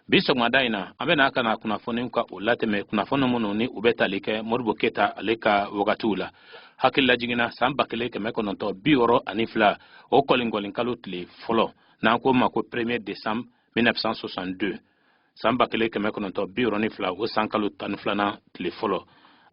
Bi sɔgɔmada in na, an bɛna ka na kunnafoni ka o latɛmɛ, kunnafoni minnu ni u bɛ tali kɛ Modibo Keyita ale ka wagatiw la. Hakili lajiginna, san 1962, o kɔlinkɔlin kalo tile fɔlɔ, n'an ko ma ko 1er décembre 1962, san 1962, o san kalo 12nan tile fɔlɔ,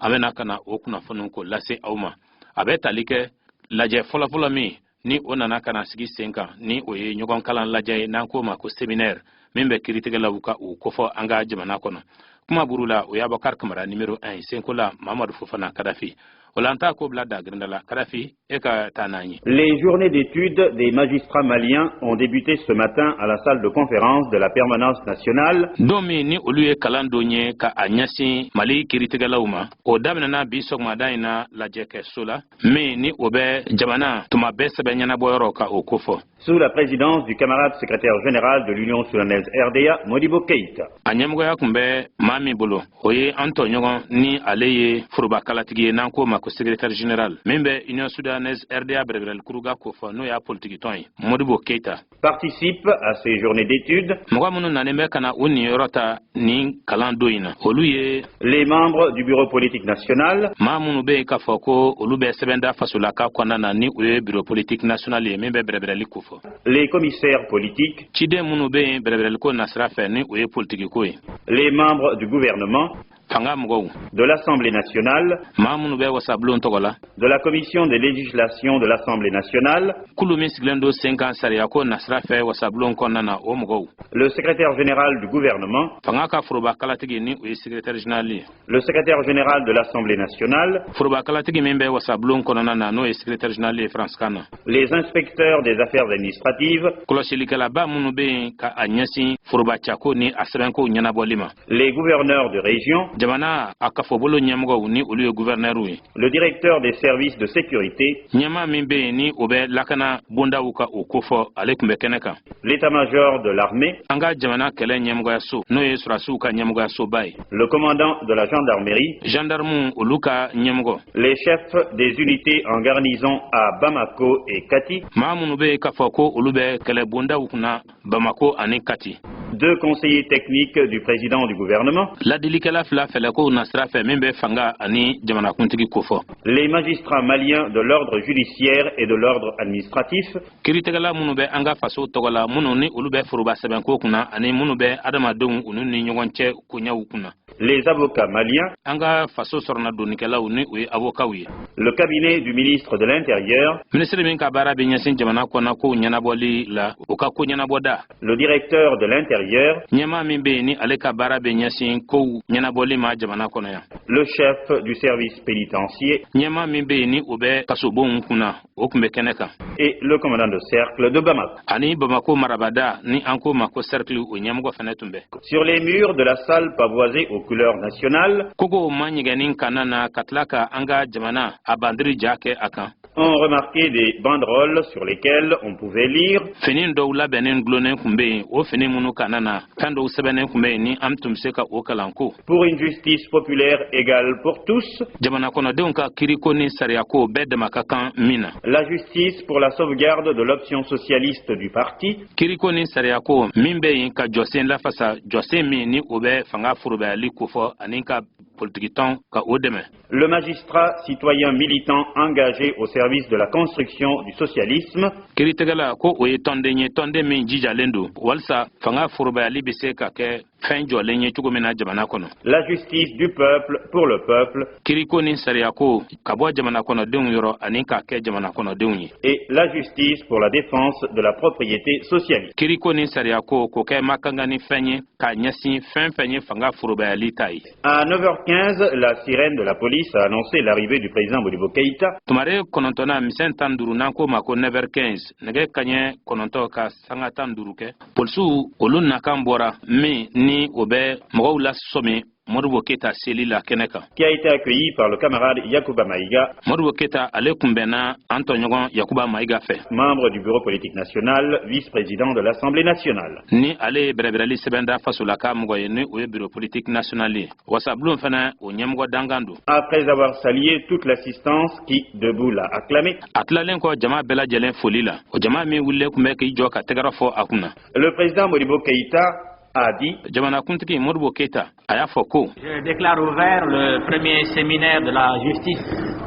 an bɛna ka na o kunnafoniw ko lase aw ma. A bɛ tali kɛ lajɛ fɔlɔfɔlɔ min ni o nana ka na sigi sen kan, ni o ye ɲɔgɔn kalan lajɛ ye, n'an k'o ma ko séminaire, min bɛ kiiritigɛlaw ka o kofɔ an ka jamana kɔnɔ. Kuma buru la, o y'Abubakar Kamara numéro 1 ye, senko la Mamadu Fofana Kadafi. O la, an t'a ko bila dagirinda la. Kadafi, e ka taa n'an ye. Les journées d'études des magistrats maliens ont débuté ce matin à la salle de conférence de la permanence nationale. Don min ni olu ye kalan don ye ka a ɲɛsin Mali kiiritigɛlaw ma, o daminɛna bi sɔgɔmada in na lajɛkɛso la min ni o bɛ jamana tuma bɛɛ sɛbɛn ɲɛnabɔyɔrɔ ka o kofɔ. Sous la présidence du camarade secrétaire général de l'Union soudanaise RDA, Modibo Keïta. A ɲɛmɔgɔya tun bɛ maa min bolo, o ye an tɔɲɔgɔn ni ale ye forobakalatigi ye, n'an k'o ma ko secrétaire général min bɛ Union soudanaise RDA bɛrɛbɛrɛlikuruga kofɔ, n'o y'a politikitɔn ye, Modibo Keïta. Participent à ces journées d'études Mɔgɔ minnu nanen bɛ ka na u niyɔrɔ ta nin kalan don in na, olu ye les membres du bureau politique national, maa minnu bɛ yen k'a fɔ ko olu bɛ sɛbɛnda fasolaka kɔnɔna na, ni o ye bureau politique national ye min bɛ bɛrɛbɛrɛli kofɔ, les commissaires politiques, ciden minnu bɛ yen bɛrɛbɛrɛliko nasira fɛ, ni o ye politikiko ye, les membres du gouvernement, fanga mɔgɔw, de l'Assemblée nationale, maa minnu bɛ wasabulon tɔgɔ la, de la commission des législations de l'Assemblée nationale, kulu min sigilen don sen kan sariyako nasira fɛ wasabulon kɔnɔna na, o mɔgɔw, le secrétaire général du gouvernement, fanga ka forobakalatigi, ni o ye secrétaire général ye, le secrétaire général de l'Assemblée nationale, forobakalatigi min bɛ wasabulon kɔnɔna na, n'o ye secrétaire général ye faransikan na, les inspecteurs des affaires administratives, kɔlɔsilikɛlaba minnu bɛ yen ka a ɲɛsin forobacako ni a sɛbɛnkow ɲɛnabɔli ma, les gouverneurs de région, jamana a kafobolo ɲɛmɔgɔw, ni olu ye guvɛrnɛriw ye, le directeur des services de sécurité, ɲɛmaa min bɛ yen ni o bɛ lakana bondaw ka o kofɔ, ale tun bɛ kɛnɛ kan, l'état-major de l'armée, an ka jamana kɛlɛ ɲɛmɔgɔyaso, n'o ye sɔrɔdasiw ka ɲɛmɔgɔyasoba ye, le commandant de la gendarmerie, gendarmew olu ka ɲɛmɔgɔ, les chefs des unités en garnison à Bamako et Kati, maa minnu bɛ yen k'a fɔ ko olu bɛ kɛlɛ bondaw kunna Bamako ani Kati, deux conseillers techniques du président du gouvernement, ladilikɛla fila fɛlɛkow nasira fɛ min bɛ fanga ani jamanakuntigi kofɔ, les magistrats maliens de l'ordre judiciaire et de l'ordre administratif, kiiritigɛla minnu bɛ an ka faso tɔgɔ la, minnu ni olu bɛ foroba sɛbɛnko kunna ani minnu bɛ adamadenw olu ni ɲɔgɔn cɛ koɲɛw kunna, les avocats maliens, an ka faso sɔrɔna donnikɛlaw, ni o ye avokaw ye, le cabinet du ministre de l'Intérieur, minisiri min ka baara bɛ ɲɛsin jamana kɔnɔ kow ɲɛnabɔli la, o ka ko ɲɛnabɔda, le directeur de l'Intérieur, ɲɛmaa min bɛ yen ni ale ka baara bɛ ɲɛsin kow ɲɛnabɔli ma jamana kɔnɔ yan, le chef du service pénitentiaire ɲɛmaa min bɛ yen ni o bɛ kasobonw kunna, o tun bɛ kɛnɛ kan, et le commandant de cercle de Bamako. Ani Bamako marabada, ni an k'o ma ko cercle, o ɲɛmɔgɔ fɛnɛ tun bɛ. Sur les murs de la salle pavoisée aux couleurs nationales, kogow ma ɲɛgɛnni kana na ka tila ka an ka jamana a bandiri ja kɛ a kan, on remarquait des banderoles sur lesquelles on pouvait lire fini dɔw labɛnnen gulonnen tun bɛ yen, o fini minnu kana na, fɛn dɔw sɛbɛnnen tun bɛ yen ni an tun bɛ se ka o kalan ko Pour une justice populaire égale pour tous, jamana kɔnɔdenw ka kiriko ni sariyako bɛɛ dama ka kan min na, la justice pour la sauvegarde de l'option socialiste du parti, kiriko ni sariyako min bɛ yen ka jɔsen lafasa, jɔsen min ni o bɛ fanga forobayali kofɔ ani ka politikitɔn ka o dɛmɛ, le magistrat citoyen militant engagé au service de la construction du socialisme, kiiritigɛla ko o ye tɔnden ye, tɔnden min jijalen don walisa fanga forobayali bɛ se ka kɛ fɛn jɔlen ye cogo min na jamana kɔnɔ, la justice du peuple pour le peuple kiriko ni sariyako ka bɔ jamana kɔnɔdenw yɔrɔ ani k'a kɛ jamana kɔnɔdenw ye, et la justice pour la défense de la propriété socialiste. Kiriko ni sariyako k'o kɛ makanga ni fɛn ye k'a ɲɛsin fɛn fɛn ye fanga forobayali ta ye. À 9h15, la sirène de la police a annoncé l'arrivée du président Modibo Keïta. Tumare 9na misɛn 15, n'an k'o ma ko 9h15, nɛgɛ kaɲɛ 9 ka sanga 15 kɛ, polisiw olu nakan bɔra min ni o bɛ mɔgɔw lasɔmi Modibo Keyita seli la kɛnɛ kan, qui a été accueilli par le camarade Yacouba Maïga, Modibo Keyita ale kunbɛnna an tɔɲɔgɔn Yakuba Mayiga fɛ, membre du bureau politique national, vice-président de l'Assemblée nationale. Ni ale ye bɛrɛbɛrɛli sɛbɛnda fasolaka mɔgɔ ye, ni o ye bureau politique national ye, wasabulon fana o ɲɛmɔgɔ dankan don. Après avoir salué toute l'assistance qui, debout, l'a acclamé, A tilalen kɔ jama bɛɛ lajɛlen foli la, o jama min wulilen tun bɛ k'i jɔ ka tɛgɛrɛ fɔ a kunna, le président Modibo Keïta a dit: Jamanakuntigi Modibo Keyita, a y'a fɔ ko: Je déclare ouvert le premier séminaire de la justice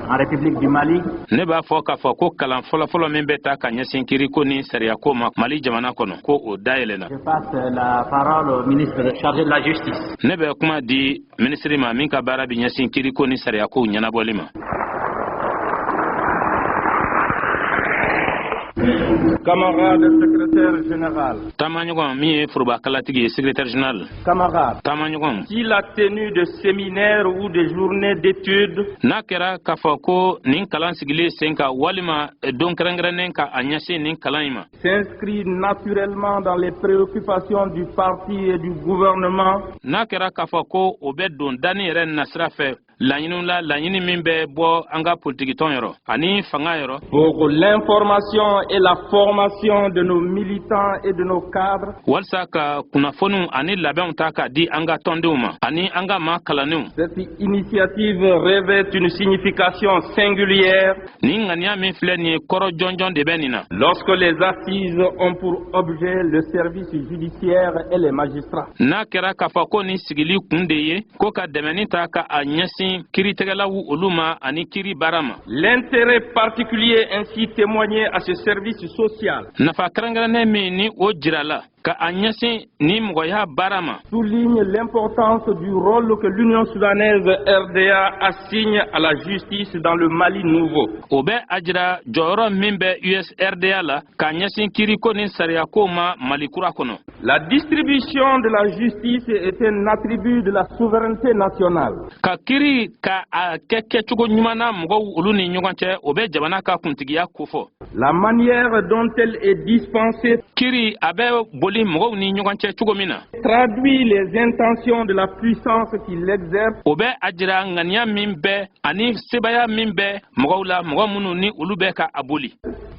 en République du Mali. Ne b'a fɔ k'a fɔ ko kalan fɔlɔfɔlɔ min bɛ ta ka ɲɛsin kiriko ni sariyako ma Mali jamana kɔnɔ, ko o dayɛlɛna. Je passe la parole au ministre chargé de la justice. Ne bɛ kuma di minisiri ma min ka baara bɛ ɲɛsin kiriko ni sariyakow ɲɛnabɔli ma. Camarade secrétaire général. Taamaɲɔgɔn min ye forobakalatigi ye, secrétaire général. Camarade. Taamaɲɔgɔn. Si la tenue de séminaires ou de journées d'études n'a kɛra k'a fɔ ko nin kalan sigilen sen kan walima don kɛrɛnkɛrɛnnen ka a ɲɛsin nin kalan in ma s'inscrit naturellement dans les préoccupations du parti et du gouvernement, n'a kɛra k'a fɔ ko o bɛ don danni yɛrɛ nasira fɛ laɲiniw la, laɲini min bɛ bɔ an ka politikitɔn yɔrɔ ani fanga yɔrɔ, pour l'information et la formation de nos militants et de nos cadres, walisa ka kunnafoniw ani labɛnw ta k'a di an ka tɔndenw ma ani an ka maa kalannenw, cette initiative revêt une signification singulière nin ŋaniya min filɛ nin ye, kɔrɔ jɔnjɔn de bɛ nin na lorsque les assises ont pour objet le service judiciaire et les magistrats. N'a kɛra k'a fɔ ko nin sigili kun de ye ko ka dɛmɛni ta ka a ɲɛsin kiiritigɛlaw olu ma ani kiiri baara ma. L'intérêt particulier ainsi témoigné à ce service social Nafa kɛrɛnkɛrɛnnen min ni o jirala ka a ɲɛsin ni mɔgɔya baara ma souligne l'importance du rôle que l'Union soudanaise RDA assigne à la justice dans le Mali nouveau. O bɛ a jira jɔyɔrɔ min bɛ USRDA la k'a ɲɛsin kiiriko ni sariyako ma Mali kura kɔnɔ. La distribution de la justice est un attribut de la souveraineté nationale. Ka kiiri ka a kɛ kɛcogo ɲuman na mɔgɔw olu ni ɲɔgɔn cɛ, o bɛ jamana ka kuntigiya kofɔ. La manière dont elle est dispensée Kiiri a bɛ boli mɔgɔw ni ɲɔgɔn cɛ cogo min na, traduit les intentions de la puissance qui l'exerce o bɛ a jira ŋaniya min bɛ ani sebaya min bɛ mɔgɔw la, mɔgɔ minnu ni olu bɛ ka a boli,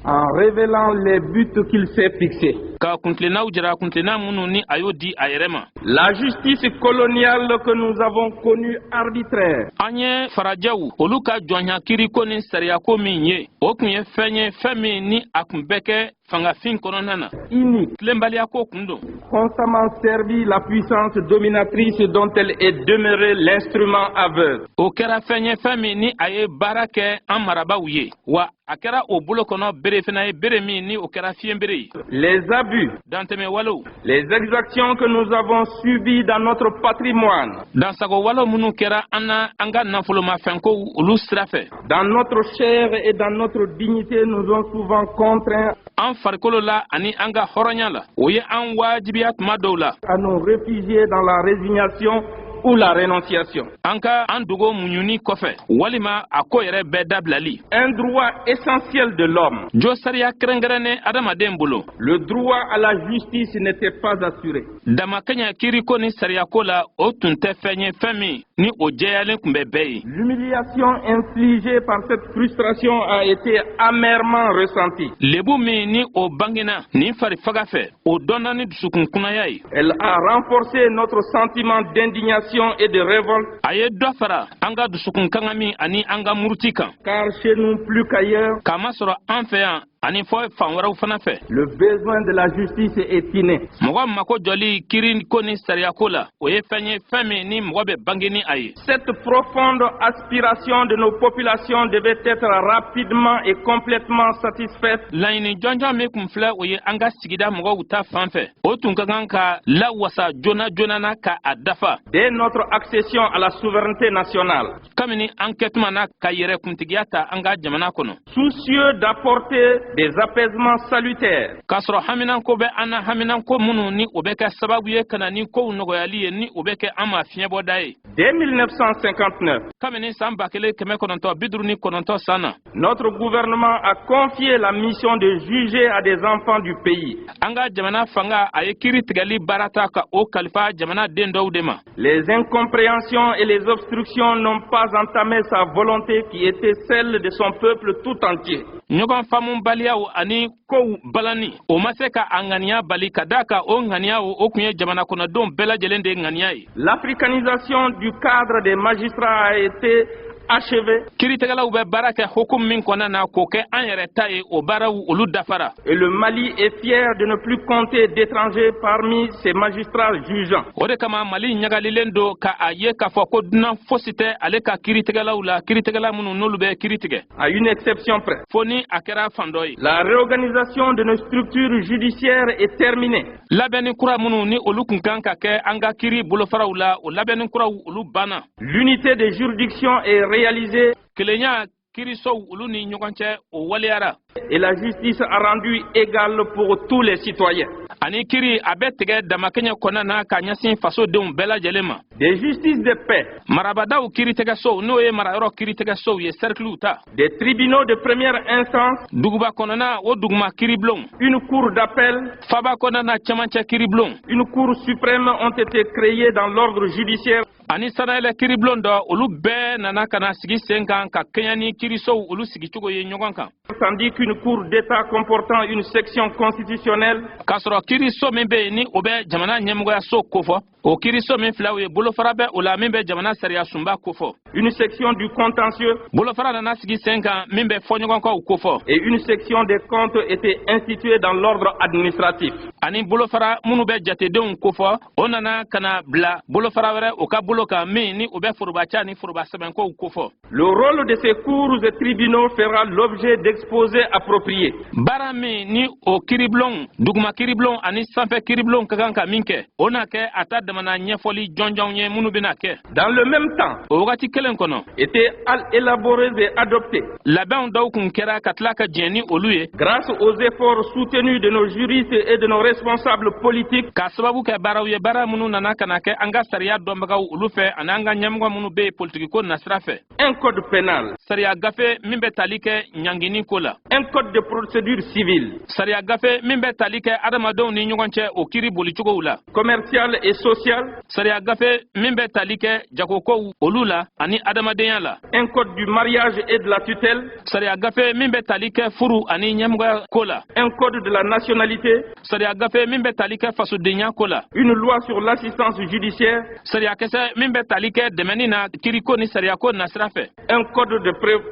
en révélant les buts qu'il s'est fixés. Ka kuntilennaw jira, kuntilenna minnu ni a y'o di a yɛrɛ ma. La justice coloniale que nous avons connue arbitraire, An ye farajɛw olu ka jɔnya kiriko ni sariyako min ye, o tun ye fɛn ye, fɛn min ni a tun bɛ kɛ fangafin kɔnɔna na, inique, tilenbaliyako kun don, constamment servi la puissance dominatrice dont elle est demeurée l'instrument aveugle. O kɛra fɛn ye, fɛn min ni a ye baara kɛ an marabaw ye, wa a kɛra o bolo kɔnɔ bere fana ye, bere min ni o kɛra fiɲɛbere ye. Les abus, Dantɛmɛ walew, les exactions que nous avons subies dans notre patrimoine, dansago walew minnu kɛra an na an ka nafolomafɛnkow olu sira fɛ, dans notre chair et dans notre dignité nous ont souvent contraints an farikolo la ani an ka hɔrɔnya la, o ye an wajibiya tuma dɔw la à nous réfugier dans la résignation ou la renonciation. An ka an dogo muɲuni kɔfɛ walima a ko yɛrɛ bɛɛ dabilali. Un droit essentiel de l'homme, Jo sariya kɛrɛnkɛrɛnnen adamaden bolo, le droit à la justice, n'était pas assuré. Damakɛɲɛ kiiriko ni sariyako la, o tun tɛ fɛn ye, fɛn min ni o jɛyalen tun bɛ bɛɛ ye. L'humiliation infligée par cette frustration a été amèrement ressentie. Lebu min ni o bangena nin farifaga fɛ, o dɔnna ni dusukun kunnaya ye. Elle a renforcé notre sentiment d'indignation et de révolte, A ye dɔ fara an ka dusukun kangami ani an ka muruti kan, car chez nous plus qu'ailleurs, k'a masɔrɔ an fɛ yan ani fɔ fan wɛrɛw fana fɛ, le besoin de la justice est inné. mɔgɔ mako jɔli kiiriko ni sariyako la, o ye fɛn ye, fɛn min ni mɔgɔ bɛ bange ni a ye. Cette profonde aspiration de nos populations devait être rapidement et complètement satisfaite. Laɲini jɔnjɔn min kun filɛ, o ye an ka sigida mɔgɔw ta fan fɛ, o tun ka kan ka lawasa joona joona na ka a dafa Dès notre accession à la souveraineté nationale, kabini an kɛtuma na ka yɛrɛ kuntigiya ta an ka jamana kɔnɔ, soucieux d'apporter des apaisements salutaires, k'a sɔrɔ haminanko bɛ an na, haminanko minnu ni o bɛ kɛ sababu ye ka na ni kow nɔgɔyali ye, ni o bɛ kɛ an ma fiɲɛbɔda ye. Dès 1959, Kabini san 1959 san na, notre gouvernement a confié la mission de juger à des enfants du pays. An ka jamana fanga a ye kiiri tigɛli baara ta ka o kalifa jamana den dɔw de ma. Les incompréhensions et les obstructions n'ont pas entamé sa volonté qui était celle de son peuple tout entier. Ɲɔgɔn faamubaliyaw ani kow balani, o ma se ka a ŋaniya bali, ka daa ka o ŋaniya o tun ye jamana kɔnɔdenw bɛɛ lajɛlen de ŋaniya ye. L'africanisation du cadre des magistrats a été achevées. Kiiritigɛlaw bɛ baara kɛ hukumu min kɔnɔna na k'o kɛ an yɛrɛ ta ye, o baaraw olu dafara. Et le Mali est fier de ne plus compter d'étrangers parmi ses magistrats jugeants. O de kama Mali ɲagalilen don ka a ye k'a fɔ ko dunan fosi tɛ ale ka kiiritigɛlaw la, kiiritigɛla minnu n'olu bɛ kiiri tigɛ. À une exception près. Fo ni a kɛra fan dɔ ye. La réorganisation de nos structures judiciaires est terminée. Labɛnni kura minnu ni olu kun kan ka kɛ an ka kiiri bolofaraw la, o labɛnni kuraw olu banna. L'unité des juridictions est réalisée Kelenya kiirisow olu ni ɲɔgɔn cɛ, o waleyara. et la justice a rendu égale pour tous les citoyens. Ani kiiri a bɛ tigɛ damakɛɲɛ kɔnɔna na ka ɲɛsin fasodenw bɛɛ lajɛlen ma. Des justices de paix, Marabadaw kiiritigɛsow, n'o ye marayɔrɔ kiiritigɛsow ye, sɛrikiliw ta, des tribunaux de première instance, duguba kɔnɔna o duguma kiiribulonw, une cour d'appel, faba kɔnɔna cɛmancɛ kiiribulon, une cour suprême ont été créées dans l'ordre judiciaire. Ani sanayɛlɛ kiiribulon dɔ, olu bɛɛ nana ka na sigi sen kan ka kɛɲɛ ni kiirisow olu sigicogo ye ɲɔgɔn kan. Tandis qu'une cour d'État comportant une section constitutionnelle, K'a sɔrɔ kiiriso min bɛ yen ni o bɛ jamana ɲɛmɔgɔyaso kofɔ, o kiiriso min filaw ye, bolofara bɛ o la min bɛ jamana sariya sunba kofɔ, une section du contentieux bolofara nana sigi sen kan min bɛ fɔɲɔgɔnkɔw kofɔ, et une section des comptes étaient instituées dans l'ordre administratif. Ani bolofara minnu bɛ jatedenw kofɔ, o nana ka na bila bolofara wɛrɛ o ka bolo kan min ni o bɛ forobaca ni foroba sɛbɛnkow kofɔ. Le rôle de ces cours et tribunaux fera l'objet d'exposés appropriés. Baara min ni o kiiribulon, duguma kiiribulon ani sanfɛ kiiribulon ka kan ka min kɛ, o na kɛ a ta damana ɲɛfɔli jɔnjɔnw ye minnu bɛna kɛ. Dans le même temps, O wagati kelen kɔnɔ, étaient élaborés et adoptés, labɛnw dɔw kun kɛra ka tila ka diɲɛ ni olu ye, grâce aux efforts soutenus de nos juristes et de nos responsables politiques, k'a sababu kɛ baaraw ye, baara minnu nana ka na kɛ an ka sariya dɔnbagaw olu fɛ ani an ka ɲɛmɔgɔ minnu bɛ yen politikiko nasira fɛ, un code pénal, sariya gafe min bɛ tali kɛ ɲangini ko la, un code de procédure civile, sariya gafe min bɛ tali kɛ adamadenw ni ɲɔgɔn cɛ o kiiri bolicogow la, commercial et social, sariya gafe min bɛ tali kɛ jagokow olu la ani adamadenya la, un code du mariage et de la tutelle, sariya gafe min bɛ tali kɛ furu ani ɲɛmɔgɔya ko la, un code de la nationalité, sariya gafe min bɛ tali kɛ fasodenya ko la, une loi sur l'assistance judiciaire, sariya kisɛ min bɛ tali kɛ dɛmɛni na kiriko ni sariyako nasira fɛ, un code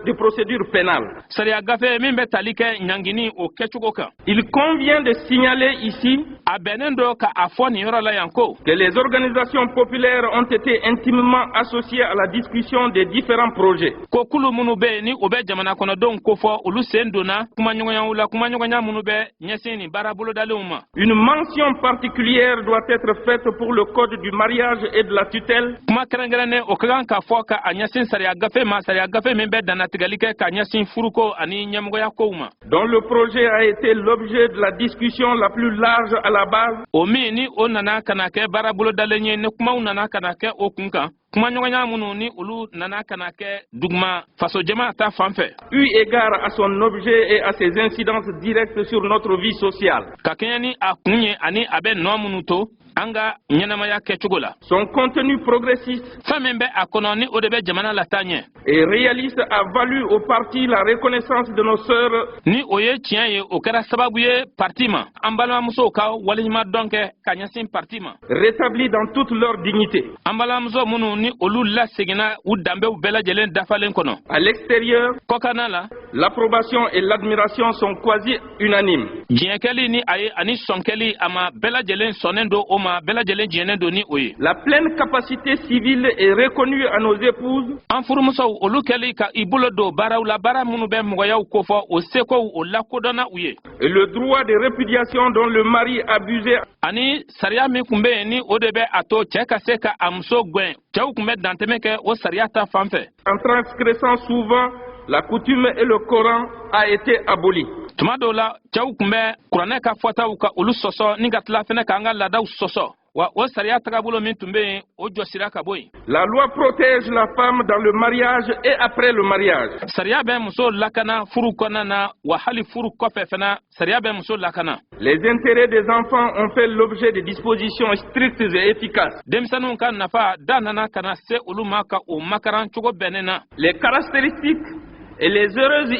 de procédure pénale. Sariya gafe min bɛ tali kɛ ɲangini o kɛcogo kan. Il convient de signaler ici A bɛnnen don ka a fɔ nin yɔrɔ la yan ko que les organisations populaires ont été intimement associées à la discussion des différents projets. Ko kulu minnu bɛ yen ni o bɛ jamana kɔnɔdenw kofɔ, olu sen donna kumaɲɔgɔnyaw la, kumaɲɔgɔnya minnu bɛ ɲɛsin nin baara bolodalenw ma. Une mention particulière doit être faite pour le code du mariage et de la tutelle, Kuma kɛrɛnkɛrɛnnen o ka kan ka fɔ ka a ɲɛsin sariya gafe ma, sariya gafe min bɛ dannatigɛli kɛ ka ɲɛsin furuko ani ɲɛmɔgɔya kow ma, dont le projet a été l'objet de la discussion la plus large à la base, o min ni o nana ka na kɛ baara bolodalen ye, ni kumaw nana ka na kɛ o kun kan, kumaɲɔgɔnya minnu ni olu nana ka na kɛ duguma fasojama ta fan fɛ, eu égard à son objet et à ses incidences directes sur notre vie sociale. Ka kɛɲɛ ni a kun ye ani a bɛ nɔ minnu to an ka ɲɛnamaya kɛcogo la. Son contenu progressiste Fɛn min bɛ a kɔnɔ ni o de bɛ jamana lataa ɲɛ et réaliste a valu au parti la reconnaissance de nos sœurs ni o ye tiɲɛ ye, o kɛra sababu ye parti ma, an balimamusow ka waleɲuman dɔn kɛ ka ɲɛsin parti ma, rétablies dans toute leur dignité. An balimamuso minnu ni olu laseginna u danbew bɛɛ lajɛlen dafalen kɔnɔ. À l'extérieur, Kɔkanna la, l'approbation et l'admiration sont quasi unanimes. Diɲɛkɛli ni a ye ani sɔnkɛli a ma, bɛɛ lajɛlen sɔnnen don o ma, bɛɛ lajɛlen diɲɛnen don ni o ye. La pleine capacité civile est reconnue à nos épouses An furumusow olu kɛli ka i bolo don baaraw la, baara minnu bɛ mɔgɔyaw kofɔ, o sekow o lakodɔnna u ye. Et le droit de répudiation dont le mari abusait Ani sariya min tun bɛ yen ni o de bɛ a to cɛɛ ka se ka a muso gwɛn, cɛw tun bɛ dantɛmɛ kɛ o sariya ta fan fɛ, en transgressant souvent la coutume et le Coran a été aboli. Tuma dɔw la cɛw tun bɛ kuranɛ ka fɔtaw ka olu sɔsɔ ni ka tila fɛnɛ k'an ka laadaw sɔsɔ, wa o sariya tagabolo min tun bɛ yen, o jɔsira ka bɔ yen. La loi protège la femme dans le mariage et après le mariage. Sariya bɛ muso lakana furu kɔnɔna na, wa hali furu kɔfɛ fana sariya bɛ muso lakana. Les intérêts des enfants ont fait l'objet de dispositions strictes et efficaces. Denmisɛnninw ka nafa da nana ka na se olu ma ka o makaran cogo bɛnnen na. Les caractéristiques et les heureuses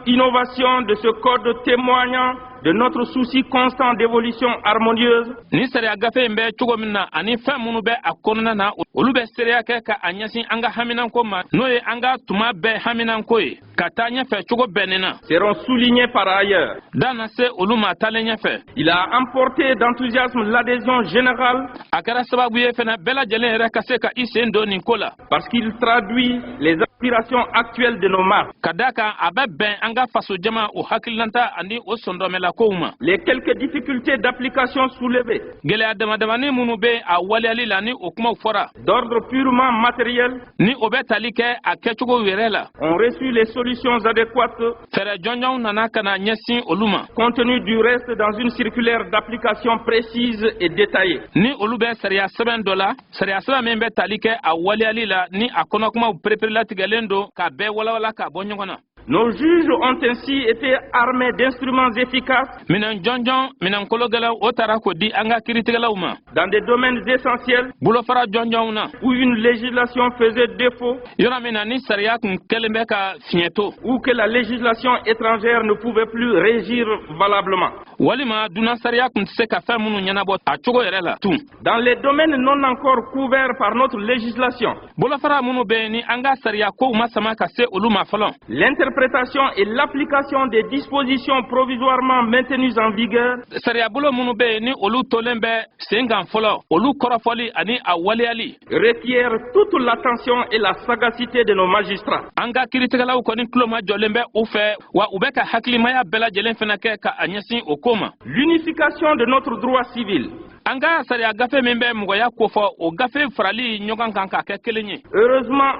innovations de ce code témoignant de notre souci constant d'évolution harmonieuse Ni sariya gafe in bɛ cogo min na ani fɛn minnu bɛ a kɔnɔna na, olu bɛ seereya kɛ ka a ɲɛsin an ka haminanko ma, n'o ye an ka tuma bɛɛ haminanko ye ka taa ɲɛfɛ cogo bɛnnen na. Seront soulignés par ailleurs. Da na se olu ma taalen ɲɛfɛ. Il a emporté d'enthousiasme l'adhésion générale A kɛra sababu ye fɛnɛ bɛɛ lajɛlen yɛrɛ ka se ka i sen don nin ko la, parce qu'il traduit les aspirations actuelles de nos masses. Ka da kan a bɛ bɛn an ka faso jama o hakilinata ani o sɔndɔmɛlakow ma. Les quelques difficultés d'application soulevées, Gɛlɛya damadamani minnu bɛ a waleyali la, ni o kumaw fɔra, d'ordre purement matériel, ni o bɛ tali kɛ a kɛcogo yɛrɛ la, ont reçu les solutions adéquates fɛɛrɛ jɔnjɔnw nana ka na ɲɛsin olu ma, contenues du reste dans une circulaire d'application précise et détaillée. Ni olu bɛ sariya sɛbɛn dɔ la, sariya sɛbɛn min bɛ tali kɛ a waleyali la, ni a kɔnɔkumaw pereperelatigɛlen don k'a bɛɛ walawala k'a bɔ ɲɔgɔn na. Nos juges ont ainsi été armés d'instruments efficaces Minɛn jɔnjɔn, minɛn kologɛlɛw, o taara k'o di an ka kiiritigɛlaw ma dans des domaines essentiels bolofara jɔnjɔnw na, où une législation faisait défaut yɔrɔ min na ni sariya kun kɛlen bɛ ka fiɲɛ to, ou que la législation étrangère ne pouvait plus régir valablement. Walima dunan sariya kun tɛ se ka fɛn minnu ɲɛnabɔ a cogo yɛrɛ la tun. Dans les domaines non encore couverts par notre législation, Bolofara minnu bɛ yen ni an ka sariya kow ma sama ka se olu ma fɔlɔ, l'interprétation et l'application des dispositions provisoirement maintenues en vigueur sariya bolo minnu bɛ yen ni olu tolen bɛ sen kan fɔlɔ, olu kɔrɔfɔli ani a waleyali requièrent toute l'attention et la sagacité de nos magistrats. An ka kiiritigɛlaw kɔni tulo majɔlen bɛ u fɛ, wa u bɛ ka hakilimaya bɛɛ lajɛlen fana kɛ ka a ɲɛsin o ko ma. L'unification de notre droit civil, An ka sariya gafe min bɛ mɔgɔya kofɔ, o gafe farali ɲɔgɔn kan k'a kɛ kelen ye, heureusement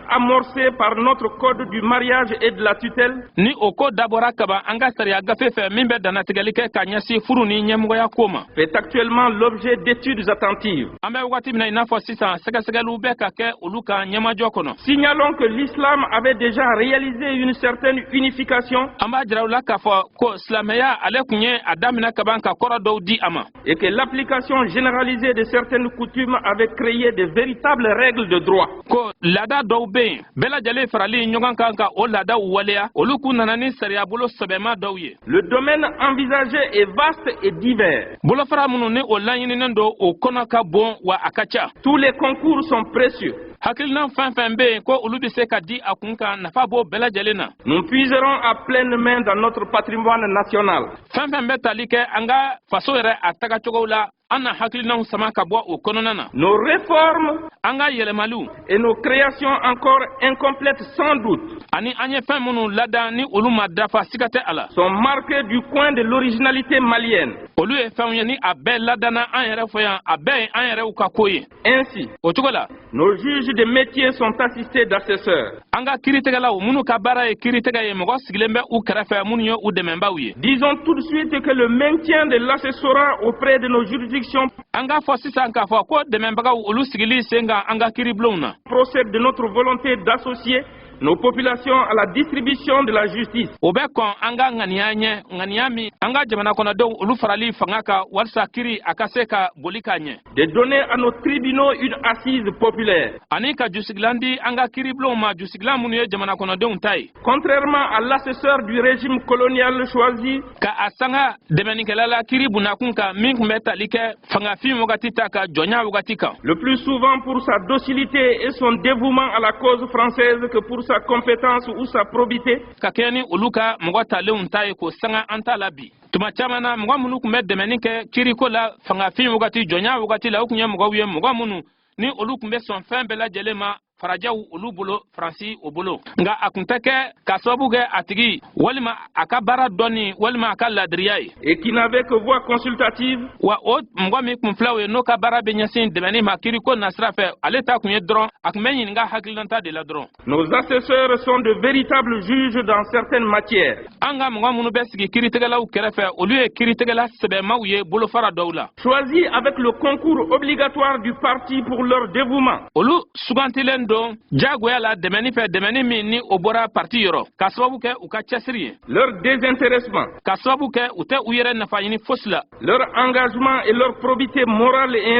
amorcée par notre code du mariage et de la tutelle, ni o ko dabɔra kaban an ka sariya gafe fɛ min bɛ dannatigɛli kɛ ka ɲɛsin furu ni ɲɛmɔgɔya ko ma, fait actuellement l'objet d'études attentives. An bɛ wagati min na i n'a fɔ sisan, sɛgɛsɛgɛliw bɛ ka kɛ olu kan ɲɛmajɔ kɔnɔ. Signalons que l'islam avait déjà réalisé une certaine unification An b'a jira u la k'a fɔ ko silamɛya ale tun ye a daminɛ kaban ka kɔrɔ dɔw di a ma, et que l'application généralisée de certaines coutumes avait créé de véritables règles de droit. Ko laada dɔw bɛ yen, bɛɛ lajɛlen farali ɲɔgɔn kan ka o laadaw waleya, olu kun nana ni sariyabolo sɛbɛma dɔw ye. Le domaine envisagé est vaste et divers. Bolofara minnu ni o laɲininen don, o kɔnɔ ka bon wa a ka ca. Tous les concours sont précieux. Hakilina fɛn fɛn bɛ yen ko olu bɛ se ka di a kun kan, nafa b'o bɛɛ lajɛlen na. Nous puiserons à pleine main dans notre patrimoine national. Fɛn fɛn bɛ tali kɛ an ka faso yɛrɛ a tagacogow la, an na hakilinaw sama ka bɔ o kɔnɔna na. Nos réformes An ka yɛlɛmaliw et nos créations encore incomplètes sans doute ani an ye fɛn minnu ladan ni olu ma dafa, siga tɛ a la, sont marquées du coin de l'originalité malienne. Olu ye fɛnw ye ni a bɛɛ ladanna an yɛrɛ fɛ yan, a bɛɛ ye an yɛrɛw ka ko ye. Ainsi, O cogo la, nos juges de métier sont assistés d'assesseurs. An ka kiiritigɛlaw minnu ka baara ye kiiritigɛ ye, mɔgɔ sigilen bɛ u kɛrɛfɛ minnu ye u dɛmɛbaw ye. Disons tout de suite que le maintien de l'assessorat auprès de nos juridictions An k'a fɔ sisan k'a fɔ ko dɛmɛbagaw olu sigili sen kan an ka kiiribulonw na, procède de notre volonté d'associer nos populations à la distribution de la justice. O bɛ kɔn an ka ŋaniya ɲɛ, ŋaniya min an ka jamana kɔnɔdenw olu farali fanga kan walisa kiri a ka se ka boli ka ɲɛ, De donner à nos tribunaux une assise populaire. Ani ka jusigilan di an ka kiiribulonw ma, jusigilan minnu ye jamana kɔnɔdenw ta ye. Contrairement à l'assesseur du régime colonial choisi Ka a sanga dɛmɛnikɛla la kiiri bundakun kan min tun bɛ tali kɛ fangafin wagati ta ka jɔnya wagati kan, le plus souvent pour sa docilité et son dévouement à la cause française que pour sa compétence ou sa probité, ka kɛɲɛ ni olu ka mɔgɔ talenw ta ye k'o sanga an ta la bi. Tuma caman na, mɔgɔ minnu tun bɛ dɛmɛni kɛ kiiriko la fangafin wagati, jɔnya wagati la, o tun ye mɔgɔw ye, mɔgɔ minnu ni olu tun bɛ sɔn fɛn bɛɛ lajɛlen ma farajɛw olu bolo, Faransi o bolo. Nka a tun tɛ kɛ ka sababu kɛ a tigi walima a ka baara dɔnni walima a ka ladiriya ye. Et qui n'avait que voix consultative, Wa o mɔgɔ min kun filɛ o ye, n'o ka baara bɛ ɲɛsin dɛmɛni ma kiiriko nasira fɛ, ale ta kun ye dɔrɔn a tun bɛ ɲininka hakilinata de la dɔrɔn. Nos assesseurs sont de véritables juges dans certaines matières. An ka mɔgɔ minnu bɛ sigi kiiritigɛlaw kɛrɛfɛ, olu ye kiiritigɛla sɛbɛmaw ye bolofara dɔw la. Choisis avec le concours obligatoire du parti pour leur dévouement. Olu sugantilen don diyagoya la dɛmɛni fɛ, dɛmɛni min ni o bɔra parti yɔrɔ, ka sababu kɛ u ka cɛsiri ye, leur désintéressement, ka sababu kɛ u tɛ u yɛrɛ nafa ɲini fosi la, leur engagement et leur probité morale et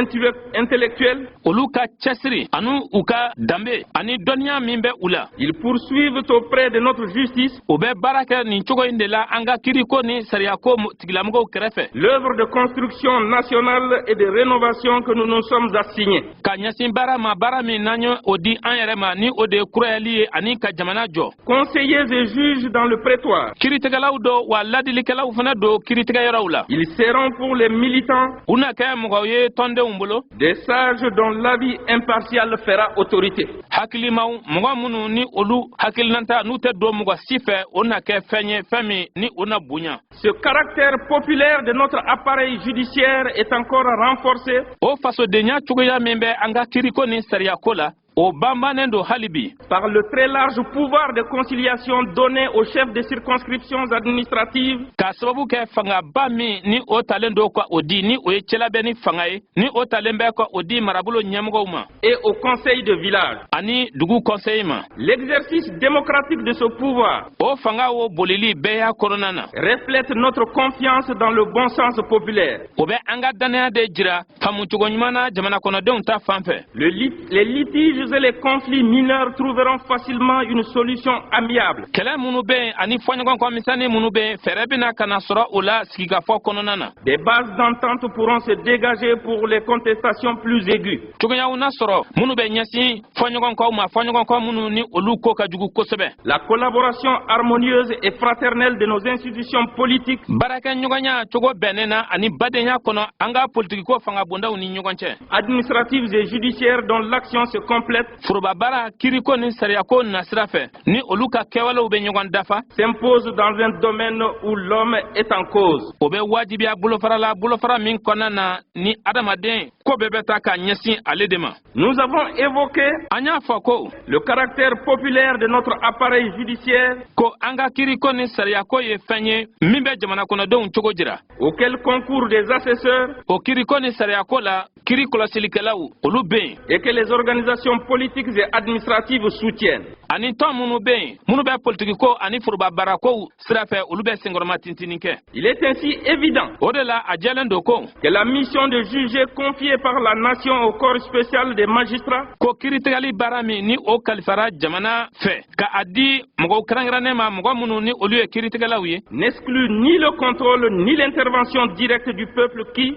intellectuelle, olu ka cɛsiri ani u ka danbe ani dɔnniya min bɛ u la, ils poursuivent auprès de notre justice u bɛ baara kɛ nin cogo in de la an ka kiriko ni sariyako tigilamɔgɔw kɛrɛfɛ, l'œuvre de construction nationale et de rénovation que nous nous sommes assignés. Ka ɲɛsin baara ma, baara min n'an ye o di an yɛrɛ ma, ni o de ye kurayali ye ani ka jamana jɔ. Conseillers et juges dans le prétoire, Kiritigɛlaw don wa ladilikɛlaw fana don kiritigɛyɔrɔw la, ils seront pour les militants u na kɛ mɔgɔw ye tɔndenw bolo, des sages dont l'avis impartial fera autorité. Hakilimaw, mɔgɔ minnu ni olu hakilinata n'u tɛ don mɔgɔ si fɛ, o na kɛ fɛn ye, fɛn min ni o na bonya. Ce caractère populaire de notre appareil judiciaire est encore renforcé O fasodenya cogoya min bɛ an ka kiriko ni sariyako la, o banbannen don hali bi par le très large pouvoir de conciliation donné aux chefs de circonscriptions administratives k'a sababu kɛ fangaba min ni o talen don ka o di, ni o ye cɛlabɛn ni fanga ye, ni o talen bɛ ka o di marabolo ɲɛmɔgɔw ma et au conseil de village. Ani dugu conseil ma. L'exercice démocratique de ce pouvoir O fanga o bolili bɛɛ y'a kɔnɔna na reflète notre confiance dans le bon sens populaire. O bɛ an ka dannaya de jira faamucogo ɲuman na jamana kɔnɔdenw ta fan fɛ. Les litiges et les conflits mineurs trouveront facilement une solution amiable. Kɛlɛ minnu bɛ yen ani fɔɲɔgɔnkɔ misɛnnin minnu bɛ yen, fɛɛrɛ bɛna ka na sɔrɔ o la sigikafɔ kɔnɔna na. Des bases d'entente pourront se dégager pour les contestations plus aiguës. Cogoyaw na sɔrɔ minnu bɛ ɲɛsin fɔɲɔgɔnkɔw ma, fɔɲɔgɔnkɔ minnu ni olu ko ka jugu kosɛbɛ. La collaboration harmonieuse et fraternelle de nos institutions politiques Baarakɛɲɔgɔnya cogo bɛnnen na ani badenya kɔnɔ an ka politikiko fanga bondaw ni ɲɔgɔn cɛ, administratives et judiciaires dont l'action se complète foroba baara kiriko ni sariyako nasira fɛ, ni olu ka kɛwalew bɛ ɲɔgɔn dafa, s'impose dans un domaine où l'homme est en cause. O bɛ wajibiya bolofara la, bolofara min kɔnɔna na ni adamaden ko bɛɛ bɛ taa ka ɲɛsin ale de ma. Nous avons évoqué An y'a fɔ ko le caractère populaire de notre appareil judiciaire ko an ka kiriko ni sariyako ye fɛn ye min bɛ jamana kɔnɔdenw cogo jira, auquel concourent des assesseurs O kiriko ni sariyako la, kiri kɔlɔsilikɛlaw, olu bɛ yen, et que les organisations politiques et administratives soutiennent. Ani tɔn minnu bɛ yen minnu bɛ politikiko ani foroba baarakow sira fɛ, olu bɛ senkɔrɔma tintinin kɛ. Il est ainsi évident O de la, a jɛlen don ko que la mission de juger confiée par la nation au corps spécial des magistrats ko kiritigɛli baara min ni o kalifara jamana fɛ ka a di mɔgɔw kɛrɛnkɛrɛnnen ma, mɔgɔ minnu ni olu ye kiritigɛlaw ye, n'exclut ni le contrôle ni l'intervention directe du peuple qui,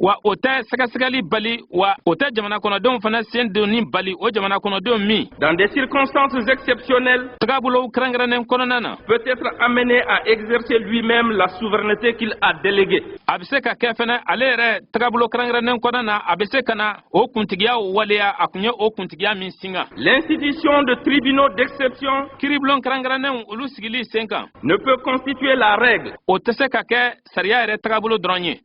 wa o tɛ sɛgɛsɛgɛli bali, wa o tɛ jamana kɔnɔdenw fana sen donni bali, o jamana kɔnɔdenw min, dans des circonstances exceptionnelles, tagabolow kɛrɛnkɛrɛnnen kɔnɔna na, peut être amené à exercer lui-même la souveraineté qu'il a déléguée. A bɛ se ka kɛ fɛnɛ, ale yɛrɛ tagabolo kɛrɛnkɛrɛnnen kɔnɔna na, a bɛ se ka na o kuntigiya waleya, a kun ye o kuntigiya min singa. L'institution de tribunaux d'exception Kiribulon kɛrɛnkɛrɛnnenw, olu sigili sen kan, ne peut constituer la règle. O tɛ se ka kɛ sariya yɛrɛ tagabolo dɔrɔn ye.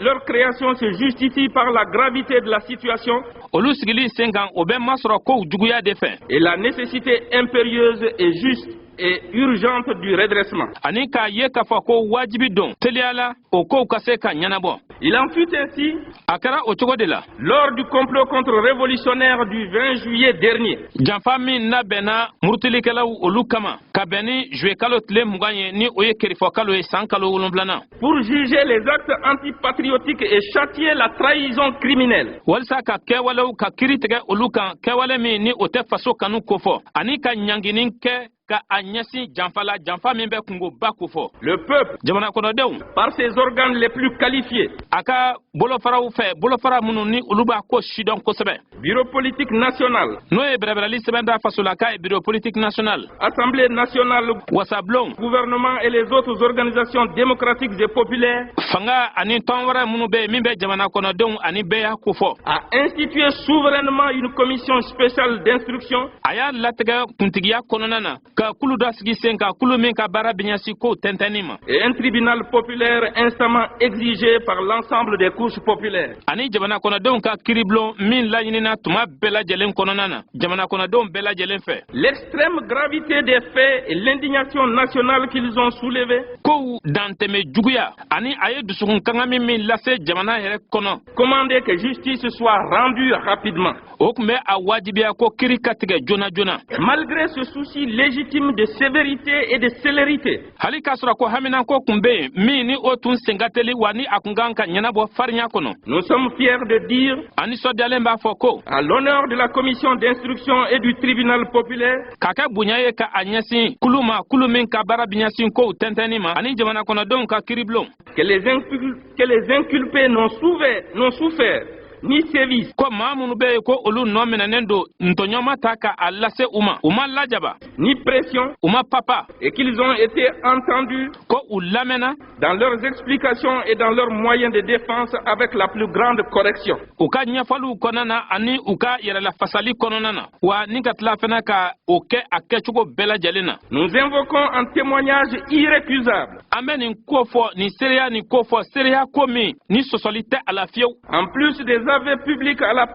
Leur création se justifie par la gravité de la situation Olu sigili sen kan, o bɛ masɔrɔ kow juguya de fɛ et la nécessité impérieuse et juste et urgente du redressement. Ani k'a ye k'a fɔ ko wajibi don teliya la, o kow ka se ka ɲɛnabɔ. Il en fut ainsi A kɛra o cogo de la lors du complot contre-révolutionnaire du 20 juillet dernier. Janfa min labɛnna murutilikɛlaw olu kama ka bɛn ni juillet kalo tile 20 ye, ni o ye kerifɔ kalo ye, san kalo 7nan, Pour juger les actes antipatriotiques et châtier la trahison criminelle. Walisa ka kɛwalew ka kiri tigɛ olu kan, kɛwale min ni o tɛ faso kanu kofɔ, ani ka ɲangini kɛ ka a ɲɛsin janfa la, janfa min bɛ kungoba kofɔ, Le peuple, jamana kɔnɔdenw, par ses organes les plus qualifiés, a ka bolofaraw fɛ, bolofara minnu ni olu b'a ko sidɔn kosɛbɛ, Bureau politique national, n'o ye bɛrɛbɛrɛli sɛbɛn da fasolaka ye, Bureau politique national, Assemblée nationale, wasablon, gouvernement et les autres organisations démocratiques et populaires, fanga ani tɔn wɛrɛ minnu bɛ yen min bɛ jamana kɔnɔdenw ani bɛɛ y'a kofɔ, a institué souverainement une commission spéciale d'instruction a y'a latigɛ kuntigiya kɔnɔna na ka kulu dɔ sigi sen kan, kulu min ka baara bɛ ɲɛsin kow tɛntɛnni ma, et un tribunal populaire instamment exigé par l'ensemble des couches populaires. Ani jamana kɔnɔdenw ka kiribulon min laɲinina tuma bɛɛ lajɛlen kɔnɔna na jamana kɔnɔdenw bɛɛ lajɛlen fɛ. L'extrême gravité des faits et l'indignation nationale qu'ils ont soulevée Ko Kow dantɛmɛ juguya ani a ye dusukun kangami min lase jamana yɛrɛ kɔnɔ, commandaient que justice soit rendue rapidement. O tun bɛ a wajibiya ko kiri ka tigɛ joona joona. Malgré ce souci légitime de sévérité et de célérité, Hali k'a sɔrɔ ko haminanko tun bɛ yen min ni o tun sen ka teli, wa ni a kun kan ka ɲɛnabɔ farinya kɔnɔ, nous sommes fiers de dire, an nisɔndiyalen b'a fɔ ko, à l'honneur de la commission d'instruction et du tribunal populaire, k'a kɛ bonya ye ka a ɲɛsin kulu ma, kulu min ka baara bɛ ɲɛsin kow tɛntɛnni ma, ani jamana kɔnɔdenw ka kiiribulon, que les inculpés n'ont souffert ni sévices, ko maa minnu bɛ yen ko olu nɔ minɛnen don, ntɔɲɔma ta ka a lase u ma, u ma lajaba, ni pression, u ma papa, et qu'ils ont été entendus ko u lamɛnna dans leurs explications et dans leurs moyens de défense avec la plus grande correction. u ka ɲɛfɔliw kɔnɔna na ani u ka yɛrɛlafasali kɔnɔna na, wa ni ka tila fana ka o kɛ a kɛcogo bɛɛ lajɛlen na. Nous invoquons un témoignage irrécusable, An bɛ nin ko fɔ, nin seereya nin ko fɔ, seereya ko min ni sɔsɔli tɛ a la fiyewu, en plus des aveux publics à la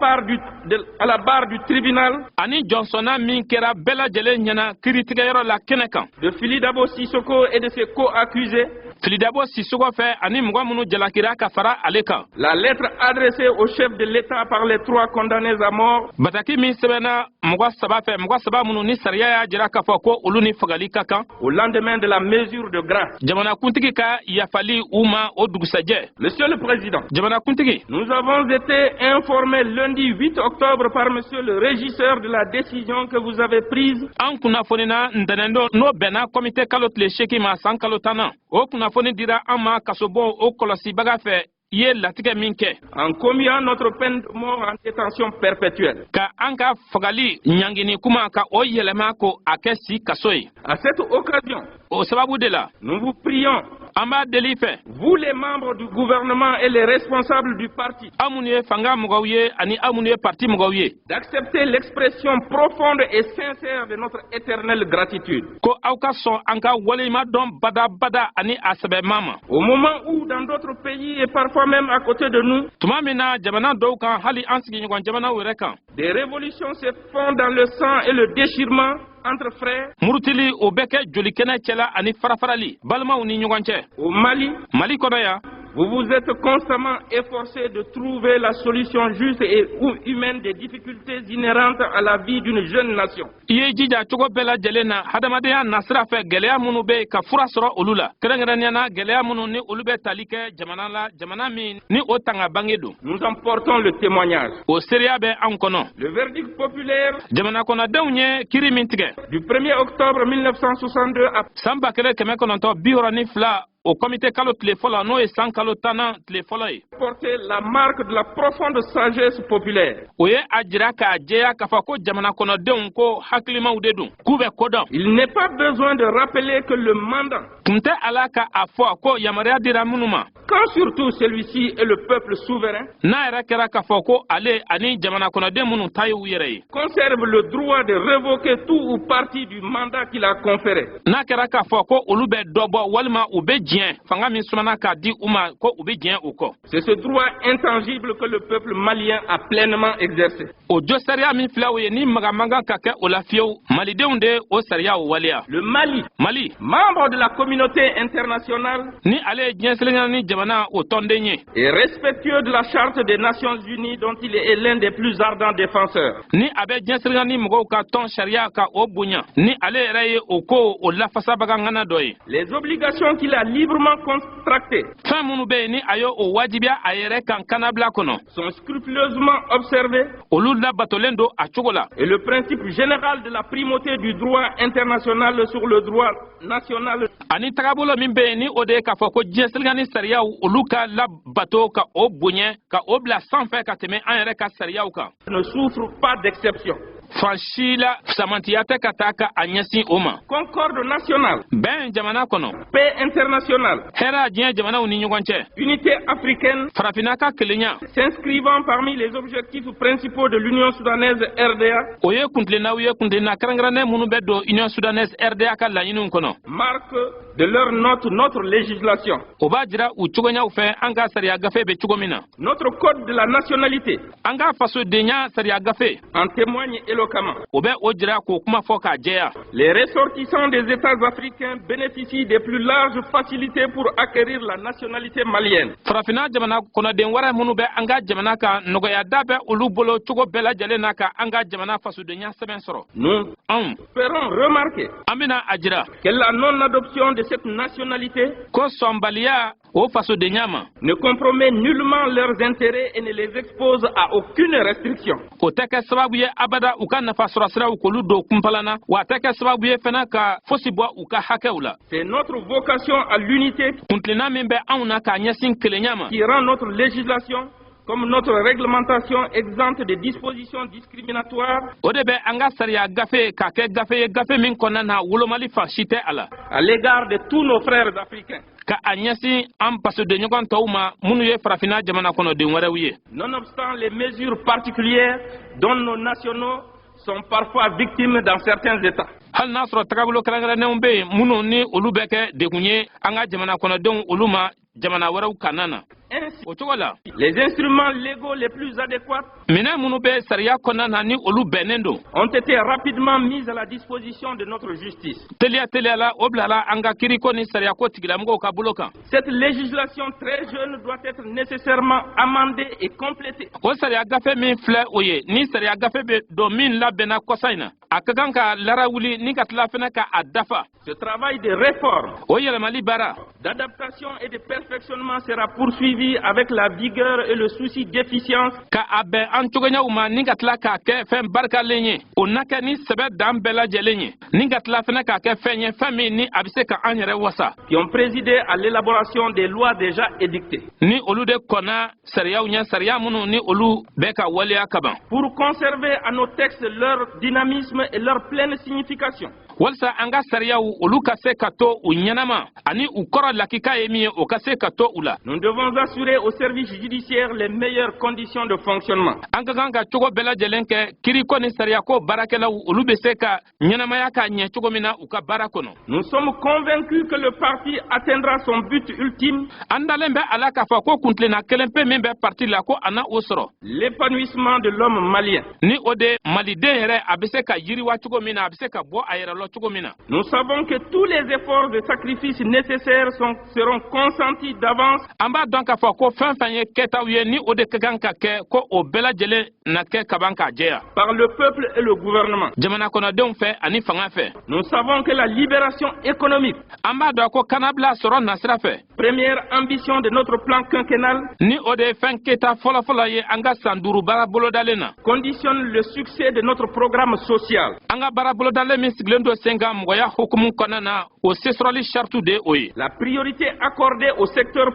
barre du tribunal ani jɔnsɔnna min kɛra bɛɛ lajɛlen ɲɛna kiiritigɛyɔrɔ la kɛnɛ kan, de Fily Dabo Sissoko et de ses co-accusés, Filidabo Sisoko fɛ ani mɔgɔ minnu jalakira ka fara ale kan, la lettre adressée au chef de l'État par les trois condamnés à mort, bataki min sɛbɛnna mɔgɔ saba fɛ, mɔgɔ saba minnu ni sariya y'a jira k'a fɔ ko olu ni fagali ka kan, au lendemain de la mesure de grâce. jamanakuntigi ka yafali u ma o dugusajɛ. Monsieur le Président, Jamanakuntigi, nous avons été informés lundi 8 octobre par Monsieur le régisseur de la décision que vous avez prise An kunnafonina ntɛnɛndon, n'o bɛnna kɔmite kalo tile 8 ma, san kalo 10nan, o kunnafoni dira an ma kasobon o kɔlɔsibaga fɛ, i ye latigɛ min kɛ en commuant notre peine de mort en détention perpétuelle. ka an ka fagali ɲangini kuma ka o yɛlɛma ko a kɛ si kaso ye. À cette occasion, O sababu de la, nous vous prions, an b'a deli fɛ, vous les membres du gouvernement et les responsables du parti, aw minnu ye fanga mɔgɔw ye ani aw minnu ye parti mɔgɔw ye, d'accepter l'expression profonde et sincère de notre éternelle gratitude. ko aw ka sɔn an ka waleɲuman dɔn badabada ani a sɛbɛma ma. Au moment où, dans d'autres pays et parfois même à côté de nous, Tuma min na jamana dɔw kan, hali an sigiɲɔgɔn jamanaw yɛrɛ kan, des révolutions se font dans le sang et le déchirement entre frères, murutili o bɛ kɛ jolikɛnɛ cɛla ani farafarali balimaw ni ɲɔgɔn cɛ, au Mali, Mali kɔnɔ yan, vous vous êtes constamment efforcé de trouver la solution juste et ou humaine des difficultés inhérentes à la vie d'une jeune nation. i ye jija cogo bɛɛ lajɛlen na hadamadenya nasira fɛ, gɛlɛya minnu bɛ yen, ka fura sɔrɔ olu la, kɛrɛnkɛrɛnnenya na gɛlɛya minnu ni olu bɛ tali kɛ jamana la, jamana min ni o tanga bange don. Nous en portons le témoignage. O seereya bɛ anw kɔnɔ. Le verdict populaire Jamana kɔnɔdenw ye kiri min tigɛ du 1er octobre 1962 a san 1962, o kɔmite kalo tile fɔlɔ, n'o ye san kalo 10nan tile fɔlɔ ye, porté la marque de la profonde sagesse populaire. o ye a jira k'a jɛya k'a fɔ ko jamana kɔnɔdenw ko hakilimaw de don, k'u bɛ ko dɔn. Il n'est pas besoin de rappeler que le mandant, Tun tɛ a la ka a fɔ ko yamaruya dira minnu ma, quand surtout celui-ci est le peuple souverain, n'a yɛrɛ kɛra k'a fɔ ko ale ani jamana kɔnɔden minnu ta y'u yɛrɛ ye, conserve le droit de révoquer tout ou partie du mandat qu'il a conféré. n'a kɛra k'a fɔ ko olu bɛ dɔ bɔ walima u bɛ diɲɛ fanga min sumana k'a di u ma, ko u bɛ diɲɛ o kɔ. C'est ce droit intangible que le peuple malien a pleinement exercé. O jo sariya min filɛ o ye, ni maga man kan ka kɛ o la fiyewu, malidenw de o sariya o waleya. Le Mali, Mali, membre de la communauté internationale ni ale ye diɲɛ seleke ni jamana o tɔnden ye, et respectueux de la Charte des Nations Unies dont il est l'un des plus ardents défenseurs, ni a bɛ diɲɛ seleke ni mɔgɔw ka tɔn sariya ka o bonya, ni ale yɛrɛ ye o ko o lafasabaga ŋana dɔ ye, les obligations qu'il a librement contractées fɛn minnu bɛ yen ni a ye o wajibiya a yɛrɛ kan kannabila kɔnɔ, sont scrupuleusement observées olu labatolen don a cogo la, et le principe général de la primauté du droit international sur le droit national ani tagabolo min bɛ yen, ni o de ye k'a fɔ ko diɲɛ seleke ni sariyaw olu ka labato, ka o bonya, ka o bila sanfɛ ka tɛmɛ an yɛrɛ ka sariyaw kan, ne souffre pas d'exception. Fan si la samantiya tɛ ka taa ka a ɲɛsin o ma. Concorde nationale, Bɛn jamana kɔnɔ, paix internationale, hɛrɛ diɲɛ jamanaw ni ɲɔgɔn cɛ, unité africaine farafinna ka kelenya, s'inscrivant parmi les objectifs principaux de l'Union soudanaise RDA o ye kuntilennaw ye, kuntilenna kɛrɛnkɛrɛnnen minnu bɛ don Union soudanaise RDA ka laɲiniw kɔnɔ, marquent de leur note notre législation. O b'a jira u cogoyaw fɛ an ka sariya gafe bɛ cogo min na. Notre code de la nationalité An ka fasodenya sariya gafe en témoigne éloquemment. o bɛ o jira k'o kuma fɔ k'a jɛya. Les ressortissants des États africains bénéficient des plus larges facilités pour acquérir la nationalité malienne. Farafinna jamana kɔnɔden wɛrɛ minnu bɛ an ka jamana kan, nɔgɔyada bɛ olu bolo cogo bɛɛ lajɛlen na ka an ka jamana fasodenya sɛbɛn sɔrɔ. Nous Anw ferons remarquer an bɛna a jira que la non-adoption de cette nationalité ko sɔnbaliya o fasodenya ma ne compromet nullement leurs intérêts et ne les expose à aucune restriction. o tɛ kɛ sababu ye abada u ka nafa sɔrɔ siraw k'olu don kunpalan na, wa a tɛ kɛ sababu ye fana ka fosi bɔ u ka hakɛw la. C'est notre vocation à l'unité Kuntilenna min bɛ anw na k'a ɲɛsin kelenya ma qui rend notre législation comme notre réglementation exempte de dispositions discriminatoires o de bɛ an ka sariya gafe k'a kɛ gafe ye, gafe min kɔnɔna na wolomali fan si tɛ a la à l'égard de tous nos frères africains. ka a ɲɛsin an fasodenɲɔgɔn tɔw ma minnu ye farafinna jamana kɔnɔden wɛrɛw ye. Nonobstant les mesures particulières dont nos nationaux sont parfois victimes dans certains États. Hali n'a sɔrɔ tagabolo kɛrɛnkɛrɛnnenw bɛ yen minnu ni olu bɛ kɛ degun ye an ka jamana kɔnɔdenw olu ma jamana wɛrɛw kanna na. Ainsi, O cogo la, les instruments légaux les plus adéquats minɛn minnu bɛ sariya kɔnɔna na ni olu bɛnnen don ont été rapidement mis à la disposition de notre justice. teliya teliya la, o bilala an ka kiriko ni sariyako tigilamɔgɔw ka bolo kan. Cette législation très jeune doit être nécessairement amendée et complétée. O sariya gafe min filɛ o ye, ni sariya gafe bɛ don min labɛnna kɔsa in na, a ka kan ka larawuli ni ka tila fɛnɛ ka a dafa. Ce travail de réforme, O yɛlɛmali baara d'adaptation et de perfectionnement sera poursuivi avec la vigueur et le souci d'efficience ka a bɛn an cogoyaw ma ni ka tila k'a kɛ fɛn barikalen ye, o na kɛ ni sɛbɛ dan bɛɛ lajɛlen ye ni ka tila fɛnɛ k'a kɛ fɛn ye, fɛn min ni a bɛ se ka an yɛrɛ wasa qui ont présidé à l'élaboration des lois déjà édictées. ni olu de kɔnna sariyaw ɲɛ, sariya minnu ni olu bɛ ka waleya kaban. Pour conserver à nos textes leur dynamisme et leur pleine signification, Walasa an ka sariyaw olu ka se ka to u ɲɛnama ani u kɔrɔ lakika ye min ye, o ka se ka to u la, nous devons assurer au service judiciaire les meilleures conditions de fonctionnement. an ka kan ka cogo bɛɛ lajɛlen kɛ kiriko ni sariyako baarakɛlaw olu bɛ se ka ɲɛnamaya ka ɲɛ cogo min na u ka baara kɔnɔ. Nous sommes convaincus que le parti atteindra son but ultime, An dalen bɛ a la k'a fɔ ko kuntilenna kelen pe min bɛ parti la, ko a na o sɔrɔ, l'épanouissement de l'homme malien. ni o de maliden yɛrɛ a bɛ se ka yiriwa cogo min na, a bɛ se ka bɔ a yɛrɛ lɔ cogo min na. Nous savons que tous les efforts et sacrifices nécessaires seront consentis d'avance An b'a dɔn k'a fɔ ko fɛn fɛn ye kɛtaw ye ni o de ka kan ka kɛ, ko o bɛɛ lajɛlen na kɛ kaban k'a jɛya par le peuple et le gouvernement. jamana kɔnɔdenw fɛ ani fanga fɛ. Nous savons que la libération économique, An b'a dɔn ko kannabila sɔrɔ nasira fɛ, première ambition de notre plan quinquennal, ni o de ye fɛn kɛta fɔlɔfɔlɔ ye an ka san 5 baara bolodalen na, conditionne le succès de notre programme social. an ka baara bolodalen min sigilen don sen kan mɔgɔya hukumu kɔnɔna na, o sesɔrɔli saratu de o ye. La priorité accordée au secteur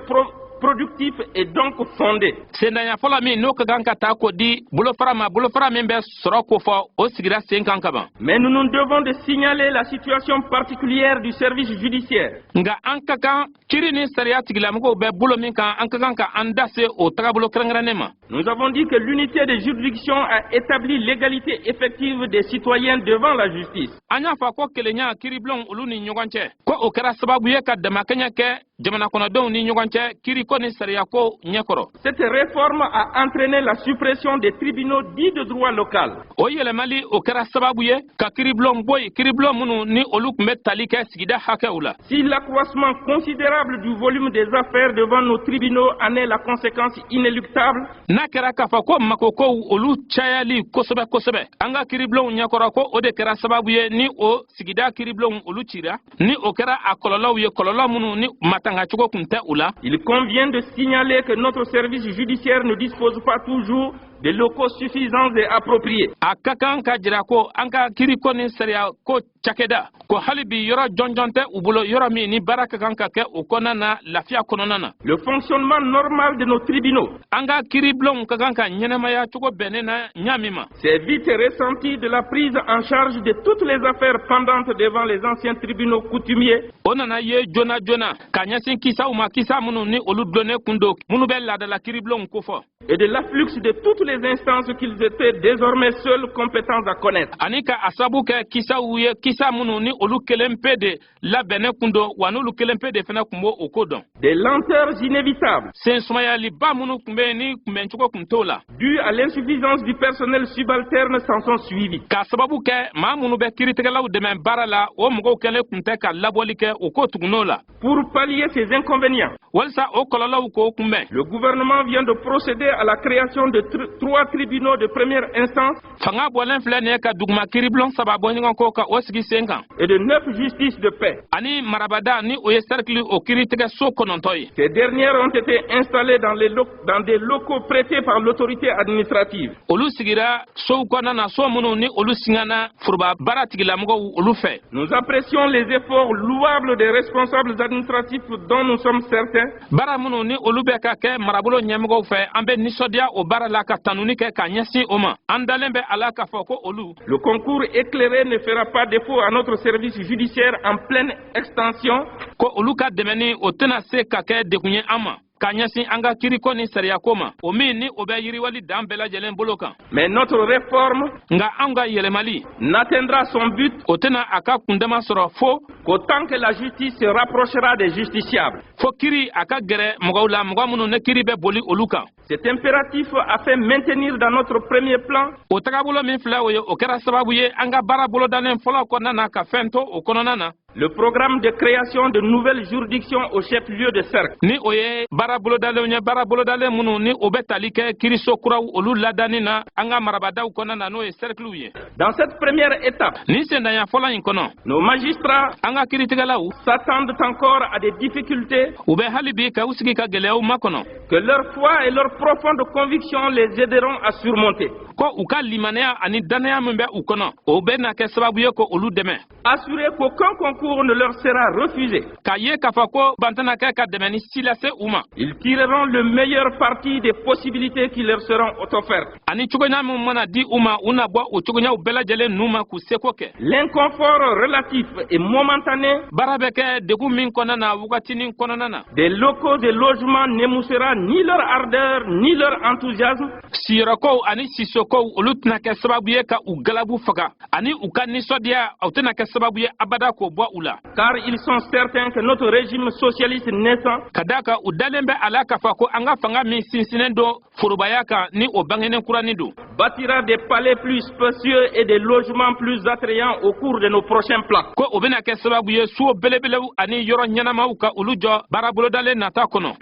productif est donc fondée. Sendanya fɔlɔ min n'o ka kan ka ta k'o di bolofara ma, bolofara min bɛ sɔrɔ ko fɔ, o sigira sen kan kaban. Mais nous nous devons de signaler la situation particulière du service judiciaire Nka an ka kan kiri ni sariya tigilamɔgɔw bɛ bolo min kan, an ka kan ka an da se o tagabolo kɛrɛnkɛrɛnnen ma. Nous avons dit que l'unité des juridictions a établi l'égalité effective des citoyens devant la justice. An y'a fɔ ko kelenya kiribulonw olu ni ɲɔgɔn cɛ, ko o kɛra sababu ye ka damakɛɲɛ kɛ jamana kɔnɔdenw ni ɲɔgɔn cɛ kiriko ni sariyako ɲɛkɔrɔ. Cette réforme a entraîné la suppression des tribunaux dits de droit local. O yɛlɛmali o kɛra sababu ye ka kiribulon bɔ yen, kiribulon minnu ni olu tun bɛ tali kɛ sigida hakɛw la. Si l'accroissement considérable du volume des affaires devant nos tribunaux en est la conséquence inéluctable, N'a kɛra k'a fɔ ko makokow olu cayali kosɛbɛ kosɛbɛ an ka kiribulonw ɲɛkɔrɔ, ko o de kɛra sababu ye ni o sigida kiribulonw olu cira, ni o kɛra a kɔlɔlɔw ye, kɔlɔlɔ minnu ni matangacogo tun tɛ u la, il convient de signaler que notre service judiciaire ne dispose pas toujours de locaux suffisants et appropriés. a ka kan ka jira ko an ka kiriko ni sariya ko cakɛda ko hali bi yɔrɔ jɔnjɔn tɛ u bolo, yɔrɔ min ni baara ka kan ka kɛ o kɔnɔna na lafiya kɔnɔna na. Le fonctionnement normal de nos tribunaux An ka kiribulonw ka kan ka ɲɛnɛmaya cogo bɛnnen na ɲa min ma, s'est vite ressenti de la prise en charge de toutes les affaires pendantes devant les anciens tribunaux coutumiers o nana ye joona joona ka ɲɛsin kisaw ma, kisa minnu ni olu dulonnen kun don minnu bɛ laadala kiribulonw kofɔ, et de l'afflux de toutes les instances qu'ils étaient désormais seuls compétents à connaître. ani ka a sababu kɛ kisaw ye, kisa Nimisa minnu ni olu kelen pe de labɛnnen kun don, wa n'olu kelen pe de fana kun b'o o ko dɔn. Des lenteurs inévitables Sen sumayaliba minnu tun bɛ yen ni kunbɛncogo tun t'o la, dues à l'insuffisance du personnel subalterne s'en sont suivies. K'a sababu kɛ maa minnu bɛ kiiritigɛlaw dɛmɛ baara la, o mɔgɔw kɛlen tun tɛ ka labɔli kɛ o ko tugunn'o la. Pour pallier ces inconvénients, Walisa o kɔlɔlɔw k'o kunbɛn, le gouvernement vient de procéder à la création de trois tribunaux de première instance fanga bɔlen filɛ nin ye ka duguma kiiribulon saba bɔ ɲɔgɔn kɔ ka o sigi sen kan, et de neuf justices de paix. Ani marabada ni o ye cercle o kiiritigɛso 9 ye. Ces dernières ont été installées dans des locaux prêtés par l'autorité administrative. Olu sigira sow kɔnɔna na, so minnu ni olu singana foroba baara tigilamɔgɔw olu fɛ. Nous apprécions les efforts louables des responsables administratifs dont nous sommes certains Baara minnu ni olu bɛ ka kɛ marabolo ɲɛmɔgɔw fɛ, an bɛ nisɔndiya o baara la ka tanuni kɛ ka ɲɛsin o ma. An dalen bɛ a la k'a fɔ ko olu Le concours éclairé ne fera pas défaut à notre service judiciaire en pleine extension ko olu ka dɛmɛni o tɛna se ka kɛ degun ye an ma ka ɲɛsin an ka kiriko ni sariyako ma, o min ni o bɛ yiriwali dan bɛɛ lajɛlen bolo kan. Mais notre réforme Nka anw ka yɛlɛmali n'atteindra son but o tɛna a ka kundama sɔrɔ fo qu'autant que la justice se rapprochera des justiciables. fo kiri a ka gɛrɛ mɔgɔw la, mɔgɔ minnu ni kiri bɛ boli olu kan. Cet impératif a fait maintenir dans notre premier plan O tagabolo min filɛ, o ye o kɛra sababu ye an ka baara bolodanen fɔlɔ kɔnɔna na ka fɛn to o kɔnɔna na, le programme de création de nouvelles juridictions au chef-lieu de cercle. Ni o ye baara bolodalenw ye, baara bolodalen minnu ni o bɛ tali kɛ kiriso kuraw olu ladanni na an ka marabadaw kɔnɔna na, n'o ye cerclew ye. Dans cette première étape, Nin sendanya fɔlɔ in kɔnɔ, nos magistrats an ka kiritigɛlaw s'attendent encore à des difficultés u bɛ hali bi ka u sigi ka gɛlɛyaw makɔnɔ, que leur foi et leur profonde conviction les aideront à surmonter. Ko u ka limaniya ani dannaya min bɛ u kɔnɔ, o bɛ na kɛ sababu ye ko olu dɛmɛ. Assurés qu'aucun concours ne leur sera refusé, K'a ye k'a fɔ ko ban tɛna kɛ ka dɛmɛ ni si lase u ma, ils tireront le meilleur parti des possibilités qui leur seront offertes. Ani cogoya min mana di u ma, u na bɔ o cogoyaw bɛɛ lajɛlen nu ma k'u seko kɛ. L'inconfort relatif et momentané Baara bɛ kɛ degun min kɔnɔna na wagatinin kɔnɔna na, des locaux et logements n'émoussera ni leur ardeur ni leur enthousiasme siyɔrɔkow ani sisokow olu tɛna kɛ sababu ye ka u galabu faga, ani u ka nisɔndiya o tɛna kɛ sababu ye abada k'o bɔ u la, car ils sont certains que notre régime socialiste naissant ka d'a kan u dalen bɛ a la k'a fɔ ko an ka fanga min sinsinnen don forobaya kan ni o bangenen kuranin don, bâtira des palais plus spacieux et des logements plus attrayants au cours de nos prochains plans. ko o bɛna kɛ sababu ye suwo belebelew ani yɔrɔ ɲɛnamaw ka olu jɔ baara bolodalen nata kɔnɔ.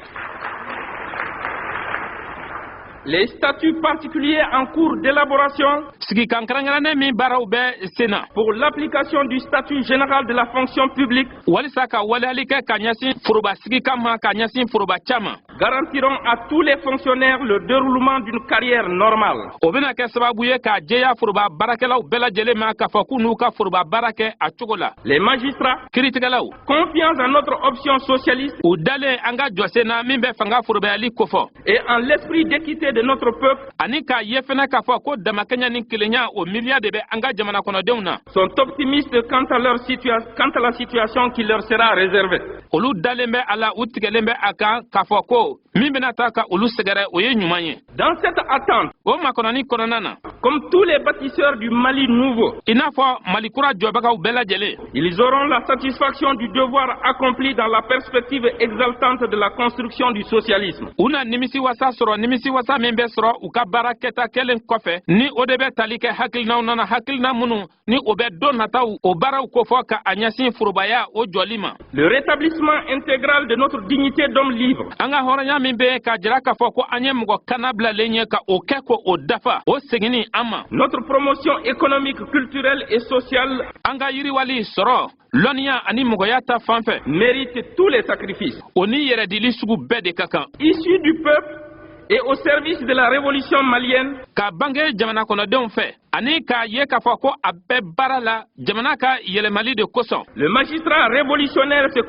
Les statuts particuliers en cours d'élaboration Sigikan kɛrɛnkɛrɛnnen min baaraw bɛ sen na pour l'application du statut général de la fonction publique walisa ka waleyali kɛ ka ɲɛsin foroba sigikan ma, ka ɲɛsin foroba ca ma, garantiront à tous les fonctionnaires le déroulement d'une carrière normale. O bɛna kɛ sababu ye k'a jɛya foroba baarakɛlaw bɛɛ lajɛlen ma k'a fɔ k'u n'u ka foroba baara kɛ a cogo la. Les magistrats, Kiiritigɛlaw, confiants en notre option socialiste u dalen an ka jɔsen na min bɛ fanga forobayali kofɔ, et en l'esprit d'équité de notre peuple, ani k'a ye fɛnɛ k'a fɔ ko damakɛɲɛ ni kelenya o miiriya de bɛ an ka jamana kɔnɔdenw na, sont optimistes quant à la situation qui leur sera réservée. Olu dalen bɛ a la, u tigɛlen bɛ a kan k'a fɔ ko min bɛna taa ka olu sɛgɛrɛ, o ye ɲuman ye. Dans cette attente, O makɔnɔni kɔnɔna na, comme tous les bâtisseurs du Mali nouveau, i n'a fɔ Mali kura jɔbagaw bɛɛ lajɛlen, ils auront la satisfaction du devoir accompli dans la perspective exaltante de la construction du socialisme. U na nimisi wasa sɔrɔ, nimisi wasa min bɛ sɔrɔ u ka baara kɛta kɛlen kɔfɛ, ni o de bɛ tali kɛ hakilinaw nana, hakilina minnu ni o bɛ don nataw o baaraw kofɔ ka a ɲɛsin forobaya o jɔli ma. Le rétablissement intégral de notre dignité d'homme libre, An ka hɔrɔnya min bɛ k'a jira k'a fɔ ko an ye mɔgɔ kana bilalen ye, ka o kɛ ko o dafa, o seginni an ma, notre promotion économique, culturelle et sociale an ka yiriwali sɔrɔ, lɔnniya ani mɔgɔya ta fan fɛ, mérite tous les sacrifices. O ni yɛrɛdili sugu bɛɛ de ka kan. Issus du peuple et au service de la révolution malienne, Ka bange jamana kɔnɔdenw fɛ ani k'a ye k'a fɔ ko a bɛɛ baara la jamana ka yɛlɛmali de kosɔn, le magistrat révolutionnaire se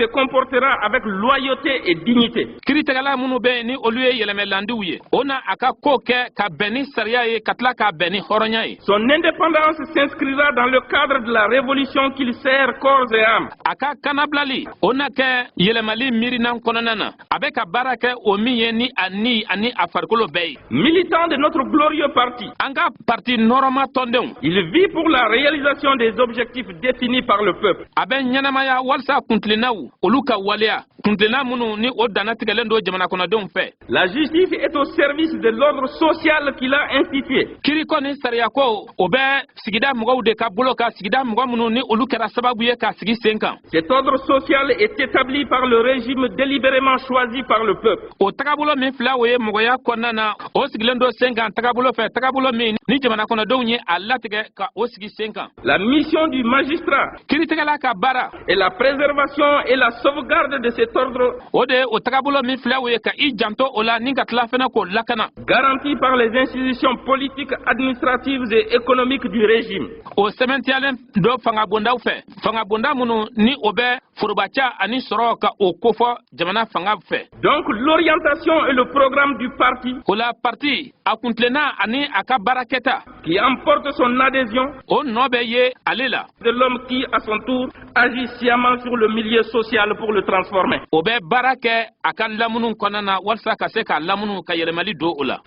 comportera avec loyauté et dignité. Kiiritigɛla minnu bɛ yen ni olu ye yɛlɛmɛlandiw ye, o na a ka ko kɛ ka bɛn ni sariya ye, ka tila k'a bɛn ni hɔrɔnya ye. Son indépendance s'inscrira dans le cadre de la révolution qu'il sert corps et âme. A ka kanabilali o na kɛ yɛlɛmali miirinan kɔnɔna na, a bɛ ka baara kɛ o min ye ni a ni ani a farikolo bɛɛ ye. Militant de notre glorieux parti, An ka Parti nɔrɔma tɔndenw. Il vit pour la réalisation des objectifs définis par le peuple. A bɛ ɲɛnamaya walisa kuntilennaw olu ka waleya, kuntilenna minnu ni o dannatigɛlen don jamana kɔnɔdenw fɛ. La justice est au service de l'ordre social qu'il a institué. Kiriko ni sariyako, o bɛ sigida mɔgɔw de ka bolo kan, sigida mɔgɔ minnu ni olu kɛra sababu ye k'a sigi sen kan. Cet ordre social est établi par le régime délibérément choisi par le peuple. O tagabolo min filɛ, o ye mɔgɔya kɔnɔna na, o sigilen don sen kan tagabolo fɛ, tagabolo min ni jamana kɔnɔdenw ye a latigɛ ka o sigi sen kan. La mission du magistrat Kiritigɛla ka baara est la préservation et la sauvegarde de cet ordre o de ye o tagabolo min filɛ, o ye ka i janto o la ni ka tila fɛnɛ k'o lakana, garanti par les institutions politiques, administratives et économiques du régime. O sɛmɛntiyalen dɔ fangabondaw fɛ, fangabonda minnu ni o bɛ forobaca ani sɔrɔ ka o kofɔ jamana fanga fɛ. Donc l'orientation et le programme du parti O la, parti a kuntilenna ani a ka baarakɛta qui emporte son adhésion o nɔ bɛ ye ale la de l'homme qui, à son tour, agit sciemment sur le milieu social pour le transformer. O bɛ baara kɛ a ka lamunu kɔnɔna na walasa ka se ka lamunu ka yɛlɛmali don o la.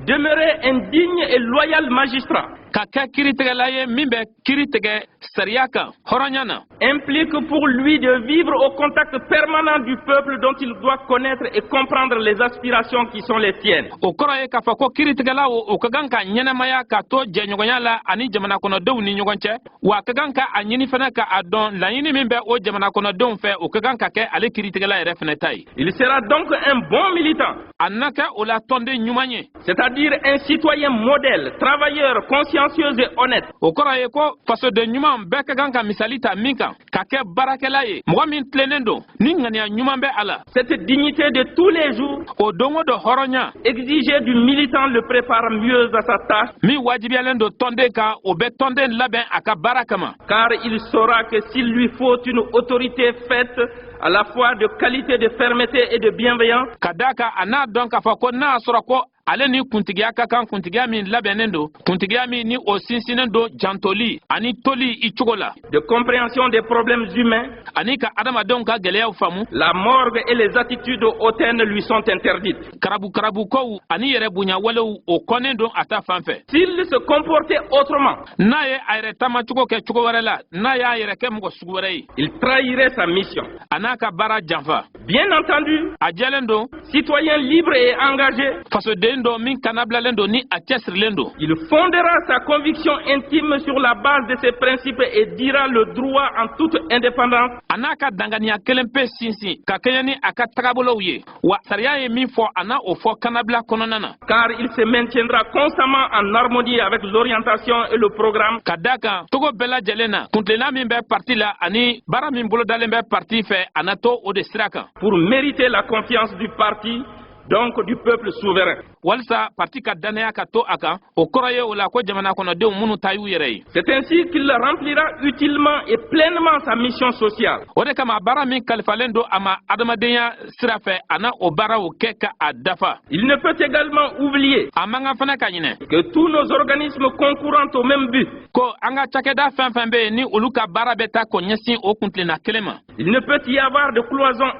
Demeurer un digne et loyal magistrat Ka kɛ kiiritigɛla ye min bɛ kiiri tigɛ sariya kan hɔrɔnya na implique pour lui de vivre au contact permanent du peuple dont il doit connaître et comprendre les aspirations qui sont les siennes. O kɔrɔ ye k'a fɔ ko kiiritigɛla o, o ka kan ka ɲɛnɛmaya ka to jɛɲɔgɔnya la ani jamana kɔnɔdenw ni ɲɔgɔn cɛ, wa a ka kan ka a ɲini fana ka a dɔn laɲini min bɛ o jamana kɔnɔdenw fɛ, o ka kan ka kɛ ale kiiritigɛla yɛrɛ fɛnɛ ta ye. Il sera donc un bon militant, A na kɛ o la tɔnden ɲuman ye, c'est-à-dire un citoyen modèle, travailleur, consciencieux et honnête. O kɔrɔ ye ko fasoden ɲuman bɛɛ ka kan ka misali ta min kan, ka kɛ baarakɛla ye, mɔgɔ min tilennen don ni ŋaniya ɲuman bɛ a la. Cette dignité de tous les jours O don o don hɔrɔnya exigée du militant le prépare mieux à sa tâche, min wajibiyalen don tɔnden kan, o bɛ tɔnden labɛn a ka baara kama, car il saura que s'il lui faut une autorité faite à la fois de qualité, de fermeté et de bienveillance, ka d'a kan a n'a dɔn k'a fɔ ko n'a y'a sɔrɔ ko ale ni kuntigiya ka kan, kuntigiya min labɛnnen don, kuntigiya min ni o sinsinnen don jantoli ani toli i cogo la, de compréhension des problèmes humains, ani ka adamadenw ka gwɛlɛyaw faamu, la morgue et les attitudes hautaines lui sont interdites. Karabu karabukow ani yɛrɛ bonya walew, o kɔnnen don a ta fan fɛ. S'il se comportait autrement, N'a ye a yɛrɛ taamacogo kɛ cogo wɛrɛ la, n'a y'a yɛrɛ kɛ mɔgɔ sugu wɛrɛ ye, il trahirait sa mission. a n'a ka baara janfa. Bien entendu, A jɛlen don, citoyen libre et engagé, fasoden dɔ min kanabilalen don ni a cɛsirilen don, il fondera sa conviction intime sur la base de ses principes et dira le droit en toute indépendance, a n'a ka danganiya kelen pe sinsin ka kɛɲɛ ni a ka tagabolow ye, wa sariya ye min fɔ, a n'a o fɔ kannabila kɔnɔna na, car il se maintiendra constamment en harmonie avec l'orientation et le programme ka da kan togo bɛɛ lajɛlen na, kuntilenna min bɛ parti la ani baara min bolodalen bɛ parti fɛ, a na to o de sira kan pour mériter la confiance du parti, donc du peuple souverain. walisa parti ka dannaya ka to a kan. O kɔrɔ ye o la ko jamana kɔnɔdenw minnu ta y'u yɛrɛ ye. C'est ainsi qu'il remplira utilement et pleinement sa mission sociale. O de kama, baara min kalifalen don a ma adamadenya sira fɛ, a na o baaraw kɛ ka a dafa. Il ne peut également oublier A man kan fana ka ɲinɛ que tous nos organismes concourant au même but, ko an ka cakɛda fɛn fɛn bɛ yen ni olu ka baara bɛ taa k'o ɲɛsin o kuntilenna kelen ma, il ne peut y avoir de cloisons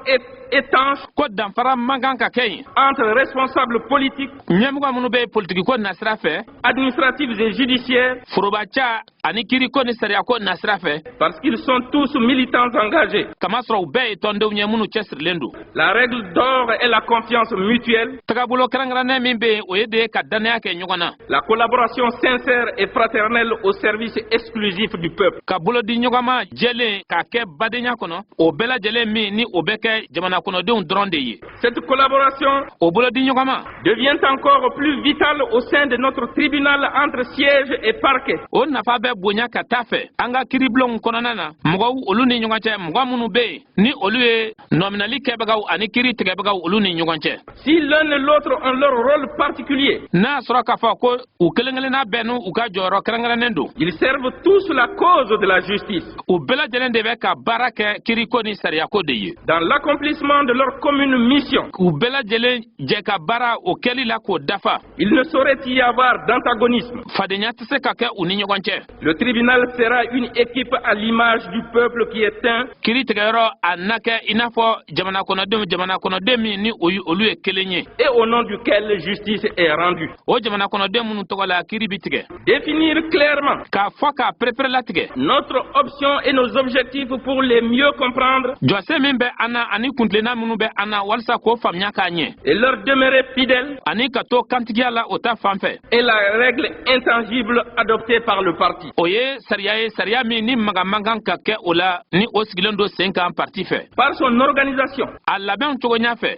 étanches ko danfara man kan ka kɛ yen entre responsables politiques, ɲɛmɔgɔ minnu bɛ politikiko nasira fɛ, administratifs et judiciaires, forobaca ani kiriko ni sariyako nasira fɛ, parce qu'ils sont tous militants engagés. Kamasɔrɔ u bɛɛ ye tɔndenw ye minnu cɛsirilen don. La règle d'or est la confiance mutuelle, Tagabolo kɛrɛnkɛrɛnnen min bɛ yen, o ye de ye ka dannaya kɛ ɲɔgɔn na, la collaboration sincère et fraternelle au service exclusif du peuple. ka bolo di ɲɔgɔn ma jɛlen k'a kɛ badenya kɔnɔ, o bɛɛ lajɛlen min ni o bɛ kɛ jamana kɔnɔdenw dɔrɔn de ye. Cette collaboration O bolo di ɲɔgɔn ma devient encore plus vitale au sein de notre tribunal entre siège et parquet. o nafa bɛ bonya ka taa fɛ an ka kiiribulonw kɔnɔna na, mɔgɔw olu ni ɲɔgɔn cɛ, mɔgɔ minnu bɛ yen ni olu ye nɔminali kɛbagaw ani kiiri tigɛbagaw olu ni ɲɔgɔn cɛ. Si l'un et l'autre ont leur rôle particulier, N'a y'a sɔrɔ k'a fɔ ko u kelen kelenna bɛɛ n'u u ka jɔyɔrɔ kɛrɛnkɛrɛnnen don, ils servent tous la cause de la justice u bɛɛ lajɛlen de bɛ ka baara kɛ kiiriko ni sariyako de ye dans l'accomplissement de leur commune mission. mission. K'u bɛɛ lajɛlen jɛ ka baara o kɛli la k'o dafa. Il ne saurait y avoir d'antagonisme. Fadenya tɛ se ka kɛ u ni ɲɔgɔn cɛ. Le tribunal sera une équipe à l'image du peuple qui est un. Kiiri tigɛyɔrɔ a na kɛ i n'a fɔ jamana kɔnɔdenw, jamana kɔnɔden min ni o ye olu ye kelen ye. Et au nom duquel justice est rendue. O jamana kɔnɔden minnu tɔgɔ la kiiri bi tigɛ. Définir clairement K'a fɔ k'a perepere latigɛ notre option et nos objectifs pour les mieux comprendre jɔsen min bɛ an na ani kuntilenna minnu bɛ an na walasa k'o faamuya k'a ɲɛ et leur demeurer fidèles ani ka to kantigiya la o ta fan fɛ. Est la règle intangible adoptée par le parti. O ye sariya ye, sariya min ni maga man kan ka kɛ o la, ni o sigilen don sen kan parti fɛ. Par son organisation, A labɛnw cogo ɲɛ fɛ,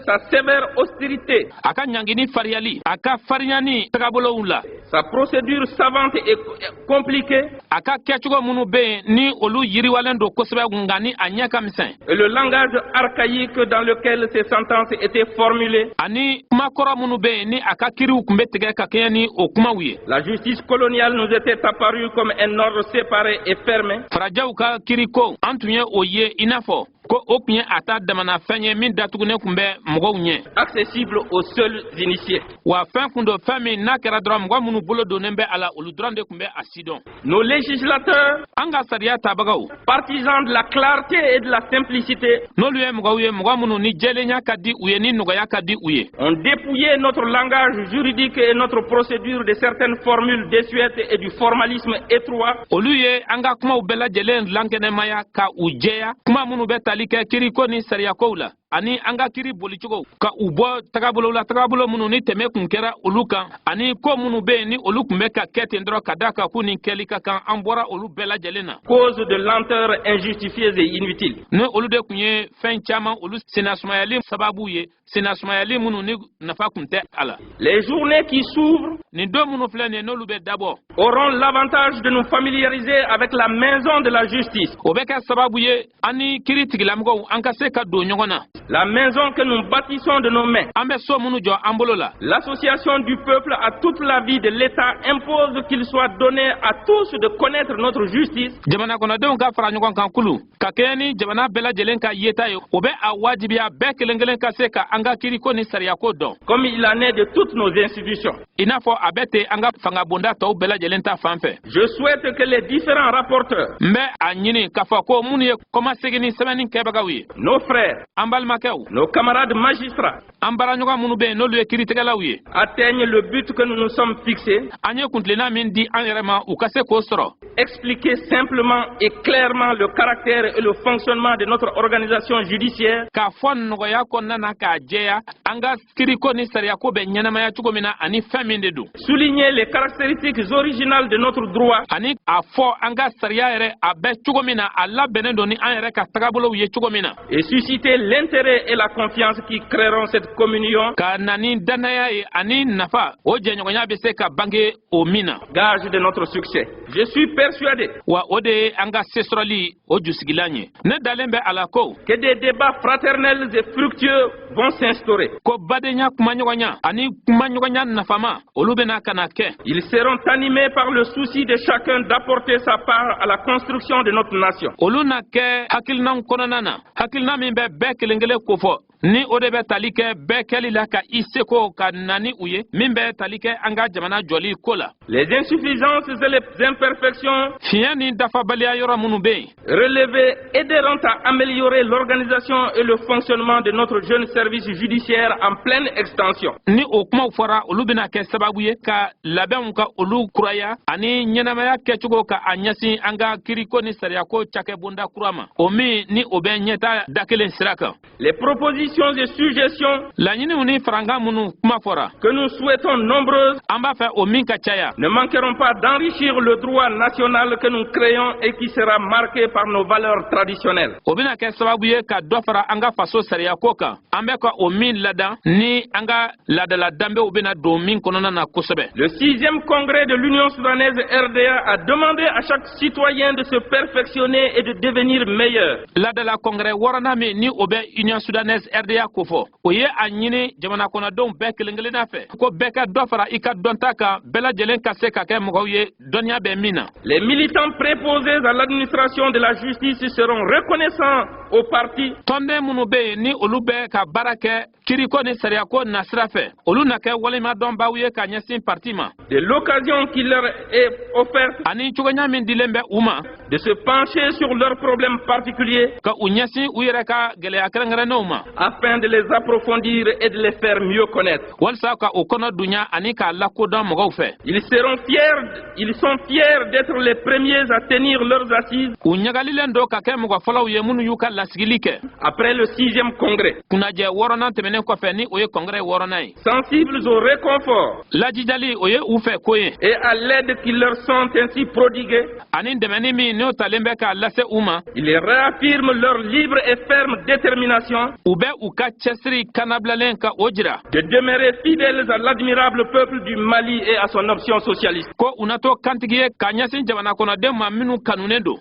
sa sévère austérité, a ka ɲangini fariyali, a ka farinyani tagabolow la, sa procédure savante et compliquée a ka kɛcogo minnu bɛ yen ni olu yiriwalen don kosɛbɛ, nka ni a ɲɛ ka misɛn, et le langage archaïque dans lequel ces sentences étaient formulées, ani kumakɔrɔ minnu bɛ yen ni a ka kiriw tun bɛ tigɛ ka kɛɲɛ ni o kumaw ye, la justice coloniale nous était apparue comme un ordre séparé et fermé, farajɛw ka kiriko, an tun ye o ye i n'a fɔ ko o tun ye a ta damana fɛn ye min datugunen tun bɛ mɔgɔw ɲɛ, accessible aux seuls initiés. Wa fɛn kun don, fɛn min n'a kɛra dɔrɔn, mɔgɔ minnu bolo donnen bɛ a la, olu dɔrɔn de tun bɛ a sidɔn. Nos législateurs, An ka sariya tabagaw, partisans de la clarté et de la simplicité, n'olu ye mɔgɔw ye, mɔgɔ minnu ni jɛlenya ka di u ye, ni nɔgɔya ka di u ye, ont dépouillé notre langage juridique et notre procédure de certaines formules désuètes et du formalisme étroit olu ye an ka kumaw bɛɛ lajɛlen lankɛnɛmaya ka u jɛya, kuma minnu bɛ tali kɛ kiriko ni sariyakow la ani an ka kiri bolicogo, ka u bɔ tagabolo la, tagabolo minnu ni tɛmɛ kun kɛra olu kan, ani ko minnu bɛ yen ni olu tun bɛ ka kɛ ten dɔrɔn ka d'a kan k'u ni kɛli ka kan. An bɔra olu bɛɛ lajɛlen na. Cause de lenteurs injustifiées et inutiles. Ni olu de tun ye fɛn caman olu sennasumayali sababu ye, sennasumayali minnu ni nafa tun tɛ a la. Les journées qui s'ouvrent Nin don minnu filɛ nin ye, n'olu bɛ dabɔ, auront l'avantage de nous familiariser avec la maison de la justice, o bɛ kɛ sababu ye an ni kiri tigilamɔgɔw, an ka se ka don ɲɔgɔn na, la maison que nous bâtissons de nos mains. An bɛ so minnu jɔ an bolo la. L'association du peuple à toute la vie de l'État impose qu'il soit donné à tous de connaître notre justice Jamana kɔnɔdenw ka fara ɲɔgɔn kan kulu ka kɛɲɛ ni jamana bɛɛ lajɛlen ka yeta ye, o bɛ a wajibiya bɛɛ kelen kelen ka se ka an ka kiriko ni sariyako dɔn comme il en est de toutes nos institutions. i n'a fɔ a bɛ ten an ka fangabonda tɔw bɛɛ lajɛlen ta fan fɛ. Je souhaite que les différents rapporteurs, N bɛ a ɲini k'a fɔ ko minnu ye kɔmasegin ni sɛbɛnni kɛbagaw ye, nos frères, an balimakɛw, nos camarades magistrats, an baaraɲɔgɔn minnu bɛ yen n'olu ye kiritigɛlaw ye, atteignent le but que nous nous sommes fixés, an ye kuntilenna min di an yɛrɛ ma, u ka se k'o sɔrɔ. Expliquer simplement et clairement le caractère et le fonctionnement de notre organisation judiciaire, K'a fɔ nɔgɔya kɔnɔna na k'a jɛya an ka kiriko ni sariyako bɛ ɲɛnamaya cogo min na ani fɛn min de don, souligner les caractéristiques originales de notre droit ani a fɔ an ka sariya yɛrɛ a bɛ cogo min na, a labɛnnen don ni an yɛrɛ ka tagabolow ye cogo min na, et susciter l'intérêt et la confiance qui créeront cette communion, ka na ni dannaya ye ani nafa, o jɛɲɔgɔnya bɛ se ka bange o min na, gage de notre succès. Je suis persuadé wa o de ye an ka sesɔrɔli o jusigilan ye. Ne dalen bɛ a la ko que des débats fraternels et fructueux vont s'instaurer. ko badenya kumaɲɔgɔnya ani kumaɲɔgɔnya nafama, olu bɛna ka na kɛ. Ils seront animés par le souci de chacun d'apporter sa part à la construction de notre nation. Olu na kɛ hakilinaw kɔnɔna na, hakilina min bɛ bɛɛ kelen kelen kofɔ, ni o de bɛ tali kɛ bɛɛ kɛli la ka i seko ka na ni u ye, min bɛ tali kɛ an ka jamana jɔli ko la. Les insuffisances et les imperfections Fiɲɛ ni dafabaliya yɔrɔ minnu bɛ yen relevées aideront à améliorer l'organisation et le fonctionnement de notre jeune service judiciaire en pleine extension. ni o kumaw fɔra, olu bɛna kɛ sababu ye ka labɛnw ka olu kuraya ani ɲɛnamaya kɛcogo ka a ɲɛsin an ka kiriko ni sariyako cakɛbonda kura ma, o min ni o bɛ ɲɛta da kelen sira kan. Les propositions et suggestions Laɲiniw ni farankan minnu kuma fɔra, que nous souhaitons nombreuses an b'a fɛ o min ka caya, ne manqueront pas d'enrichir le droit national que nous créons et qui sera marqué par nos valeurs traditionnelles. O bɛna kɛ sababu ye ka dɔ fara an ka faso sariyako kan, an bɛ ka o min ladan ni an ka ladala danbew bɛna don min kɔnɔna na kosɛbɛ. Le sixième congrès de l'Union soudanaise RDA a demandé à chaque citoyen de se perfectionner et de devenir meilleur. Ladala kɔngɛrɛ wɔɔrɔnan min ni o bɛ Union soudanaise RDA kofɔ, o ye a ɲini jamana kɔnɔdenw bɛɛ kelen kelenna fɛ ko bɛɛ ka dɔ fara i ka dɔnta kan, bɛɛ lajɛlen ka se ka kɛ mɔgɔw ye dɔnniya bɛ min na. Les militants préposés à l'administration de la justice seront reconnaissants au parti. Tɔnden minnu bɛ yen, ni olu bɛ ka baara kɛ kiriko ni sariyako nasira fɛ, olu na kɛ waleɲumandɔnbaw ye ka ɲɛsin parti ma. De l'occasion qui leur est offerte ani cogoya min dilen bɛ u ma de se pencher sur leurs problèmes particuliers ka u ɲɛsin u yɛrɛ ka gɛlɛya kɛrɛnkɛrɛnnenw ma afin de les approfondir et de les faire mieux connaître. walisa ka u kɔnɔ dunya ani k'a lakodɔn mɔgɔw fɛ. Ils seront fiers, ils sont fiers d'être les premiers à tenir leurs assises U ɲagalilen don ka kɛ mɔgɔ fɔlɔw ye minnu y'u ka lasigili kɛ après le sixième congrès. kunnajɛ wɔɔrɔnan tɛmɛnen kɔfɛ, ni o ye congrès wɔɔrɔnan ye. Sensibles au réconfort Lajijali, o ye u fɛ ko ye et à l'aide qui leur sont ainsi prodigués, ani dɛmɛni min n'o talen bɛ k'a lase u ma, ils réaffirment leur libre et ferme détermination u bɛ u ka cɛsiri kanabilalen ka o jira de demeurer fidèles à l'admirable peuple du Mali et à son option socialiste. ko u na to kantigi ye ka ɲɛsin jamana kɔnɔden ma minnu kanunen don.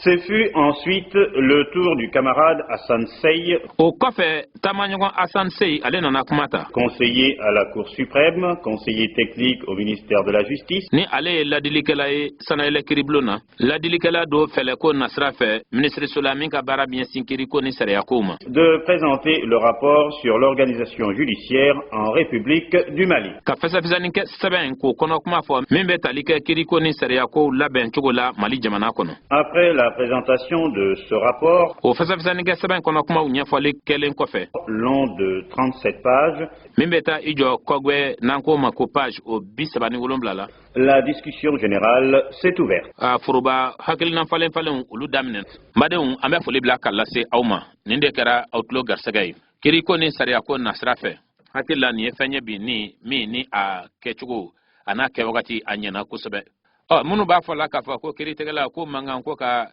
Ce fut ensuite le tour du camarade Hassan Sey, O kɔfɛ, taamaɲɔgɔn Asan Sey, ale nana kuma ta, conseiller à la Cour suprême, conseiller technique au ministère de la Justice, ni ale ye ladilikɛla ye sanayɛlɛ kiribulon na, ladilikɛla don fɛlɛko nasira fɛ minisiriso la min ka baara bɛ ɲɛsin kiriko ni sariyakow ma, de présenter le rapport sur l'organisation judiciaire en République du Mali. ka fɛsɛfɛsɛni kɛ sɛbɛn k'o kɔnɔ kuma fɔ min bɛ tali kɛ kiriko ni sariyakow labɛn cogo la Mali jamana kɔnɔ. Après la présentation de ce rapport, O fɛsɛfɛsɛni kɛ sɛbɛn kɔnɔ kumaw ɲɛfɔli kɛlen kɔfɛ, long de 37 pages, min bɛ taa i jɔ kɔgbɛ n'an k'o ma ko page o 37 la, la discussion générale s'est ouverte. A foroba hakilina falen falenw, olu daminɛ. N badenw, an bɛ foli bila ka lase aw ma. Nin de kɛra aw tulo garisɛgɛ ye kiriko ni sariyako nasira fɛ. Hakili la, nin ye fɛn ye bi ni min ni a kɛcogo a n'a kɛwagati a ɲɛna kosɛbɛ. Ɔ, minnu b'a fɔ la k'a fɔ ko kiritigɛla ko man kan ko ka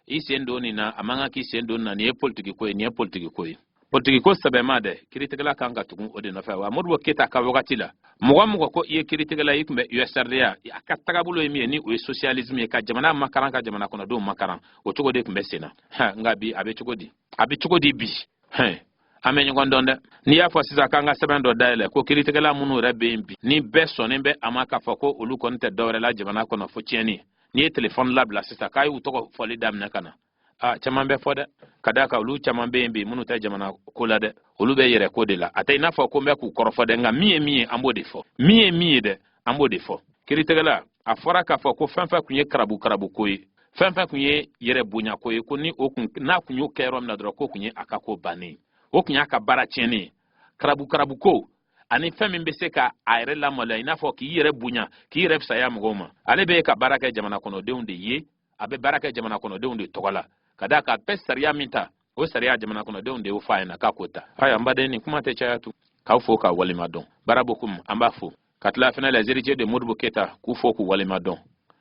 i sen don nin na, a man kan k'i sen don nin na, nin ye politiki ko ye, nin ye politiki ko ye, politiki ko sɛbɛma dɛ. Kiritigɛla kan ka tugun o de nɔfɛ. Wa Modibo Keyita ka wagati la, mɔgɔ mɔgɔ ko i ye kiritigɛla, i tun bɛ USRDA, a ka tagabolo ye min ye, ni o ye socialisme ye, ka jamana makaran, ka jamana kɔnɔdenw makaran, o cogo de tun bɛ sen na. Nka bi, a bɛ cogo di? A bɛ cogo di bi? Hɛn, an bɛ ɲɔgɔn dɔn dɛ. N'i y'a fɔ sisan k'an ka sɛbɛn dɔ dayɛlɛ ko kiritigɛla minnu yɛrɛ bɛ yen bi, ni bɛɛ sɔnnen bɛ a ma k'a fɔ ko olu kɔni tɛ dɔwɛrɛ la jamana kɔnɔ fo tiɲɛni, n'i ye telefɔni labila sisan k'a y'u tɔgɔ fɔli daminɛ ka na, a caman bɛ fɔ dɛ, ka d'a kan olu caman bɛ yen bi minnu tɛ jamana ko la dɛ, olu bɛ yɛrɛ ko de la. A tɛ i n'a fɔ ko n bɛ k'u kɔrɔfɔ dɛ, nka min ye min ye, an b'o de fɔ. Min ye min ye dɛ, an b'o de fɔ. Kiritigɛla, a fɔra k'a fɔ ko fɛn fɛn tun ye karabu karabu ko ye, fɛn fɛn tun ye yɛrɛ bonya ko ye, ko ni o kun n'a kun y'o kɛ yɔrɔ min na dɔrɔn, k'o kun ye a ka ko bannen ye, o kun y'a ka baara tiɲɛnen ye. Karabu karabu ko ani fɛn min bɛ se ka a yɛrɛ lamaloya, i n'a fɔ k'i yɛrɛ bonya, k'i yɛrɛ fisaya mɔgɔw ma, ale bɛ ka baara kɛ jamana kɔnɔdenw de ye, a bɛ baara kɛ jamana kɔnɔdenw de tɔgɔ la, ka d'a kan a bɛ sariya min ta, o sariya, jamana kɔnɔdenw de y'o fɔ a ɲɛna k'a k'o ta. Ayiwa, n baden, nin kuma tɛ caya tun. K'aw fo k'a walima dɔn. Barabokum, an b'a fo ka tila fɛnɛ les héritiers de Modibo Keyita, k'u fo k'u walima dɔn.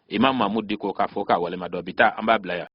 Imam Mahmoud Dicko, k'a fo k'a walima dɔn. Bi ta, an b'a bila yan.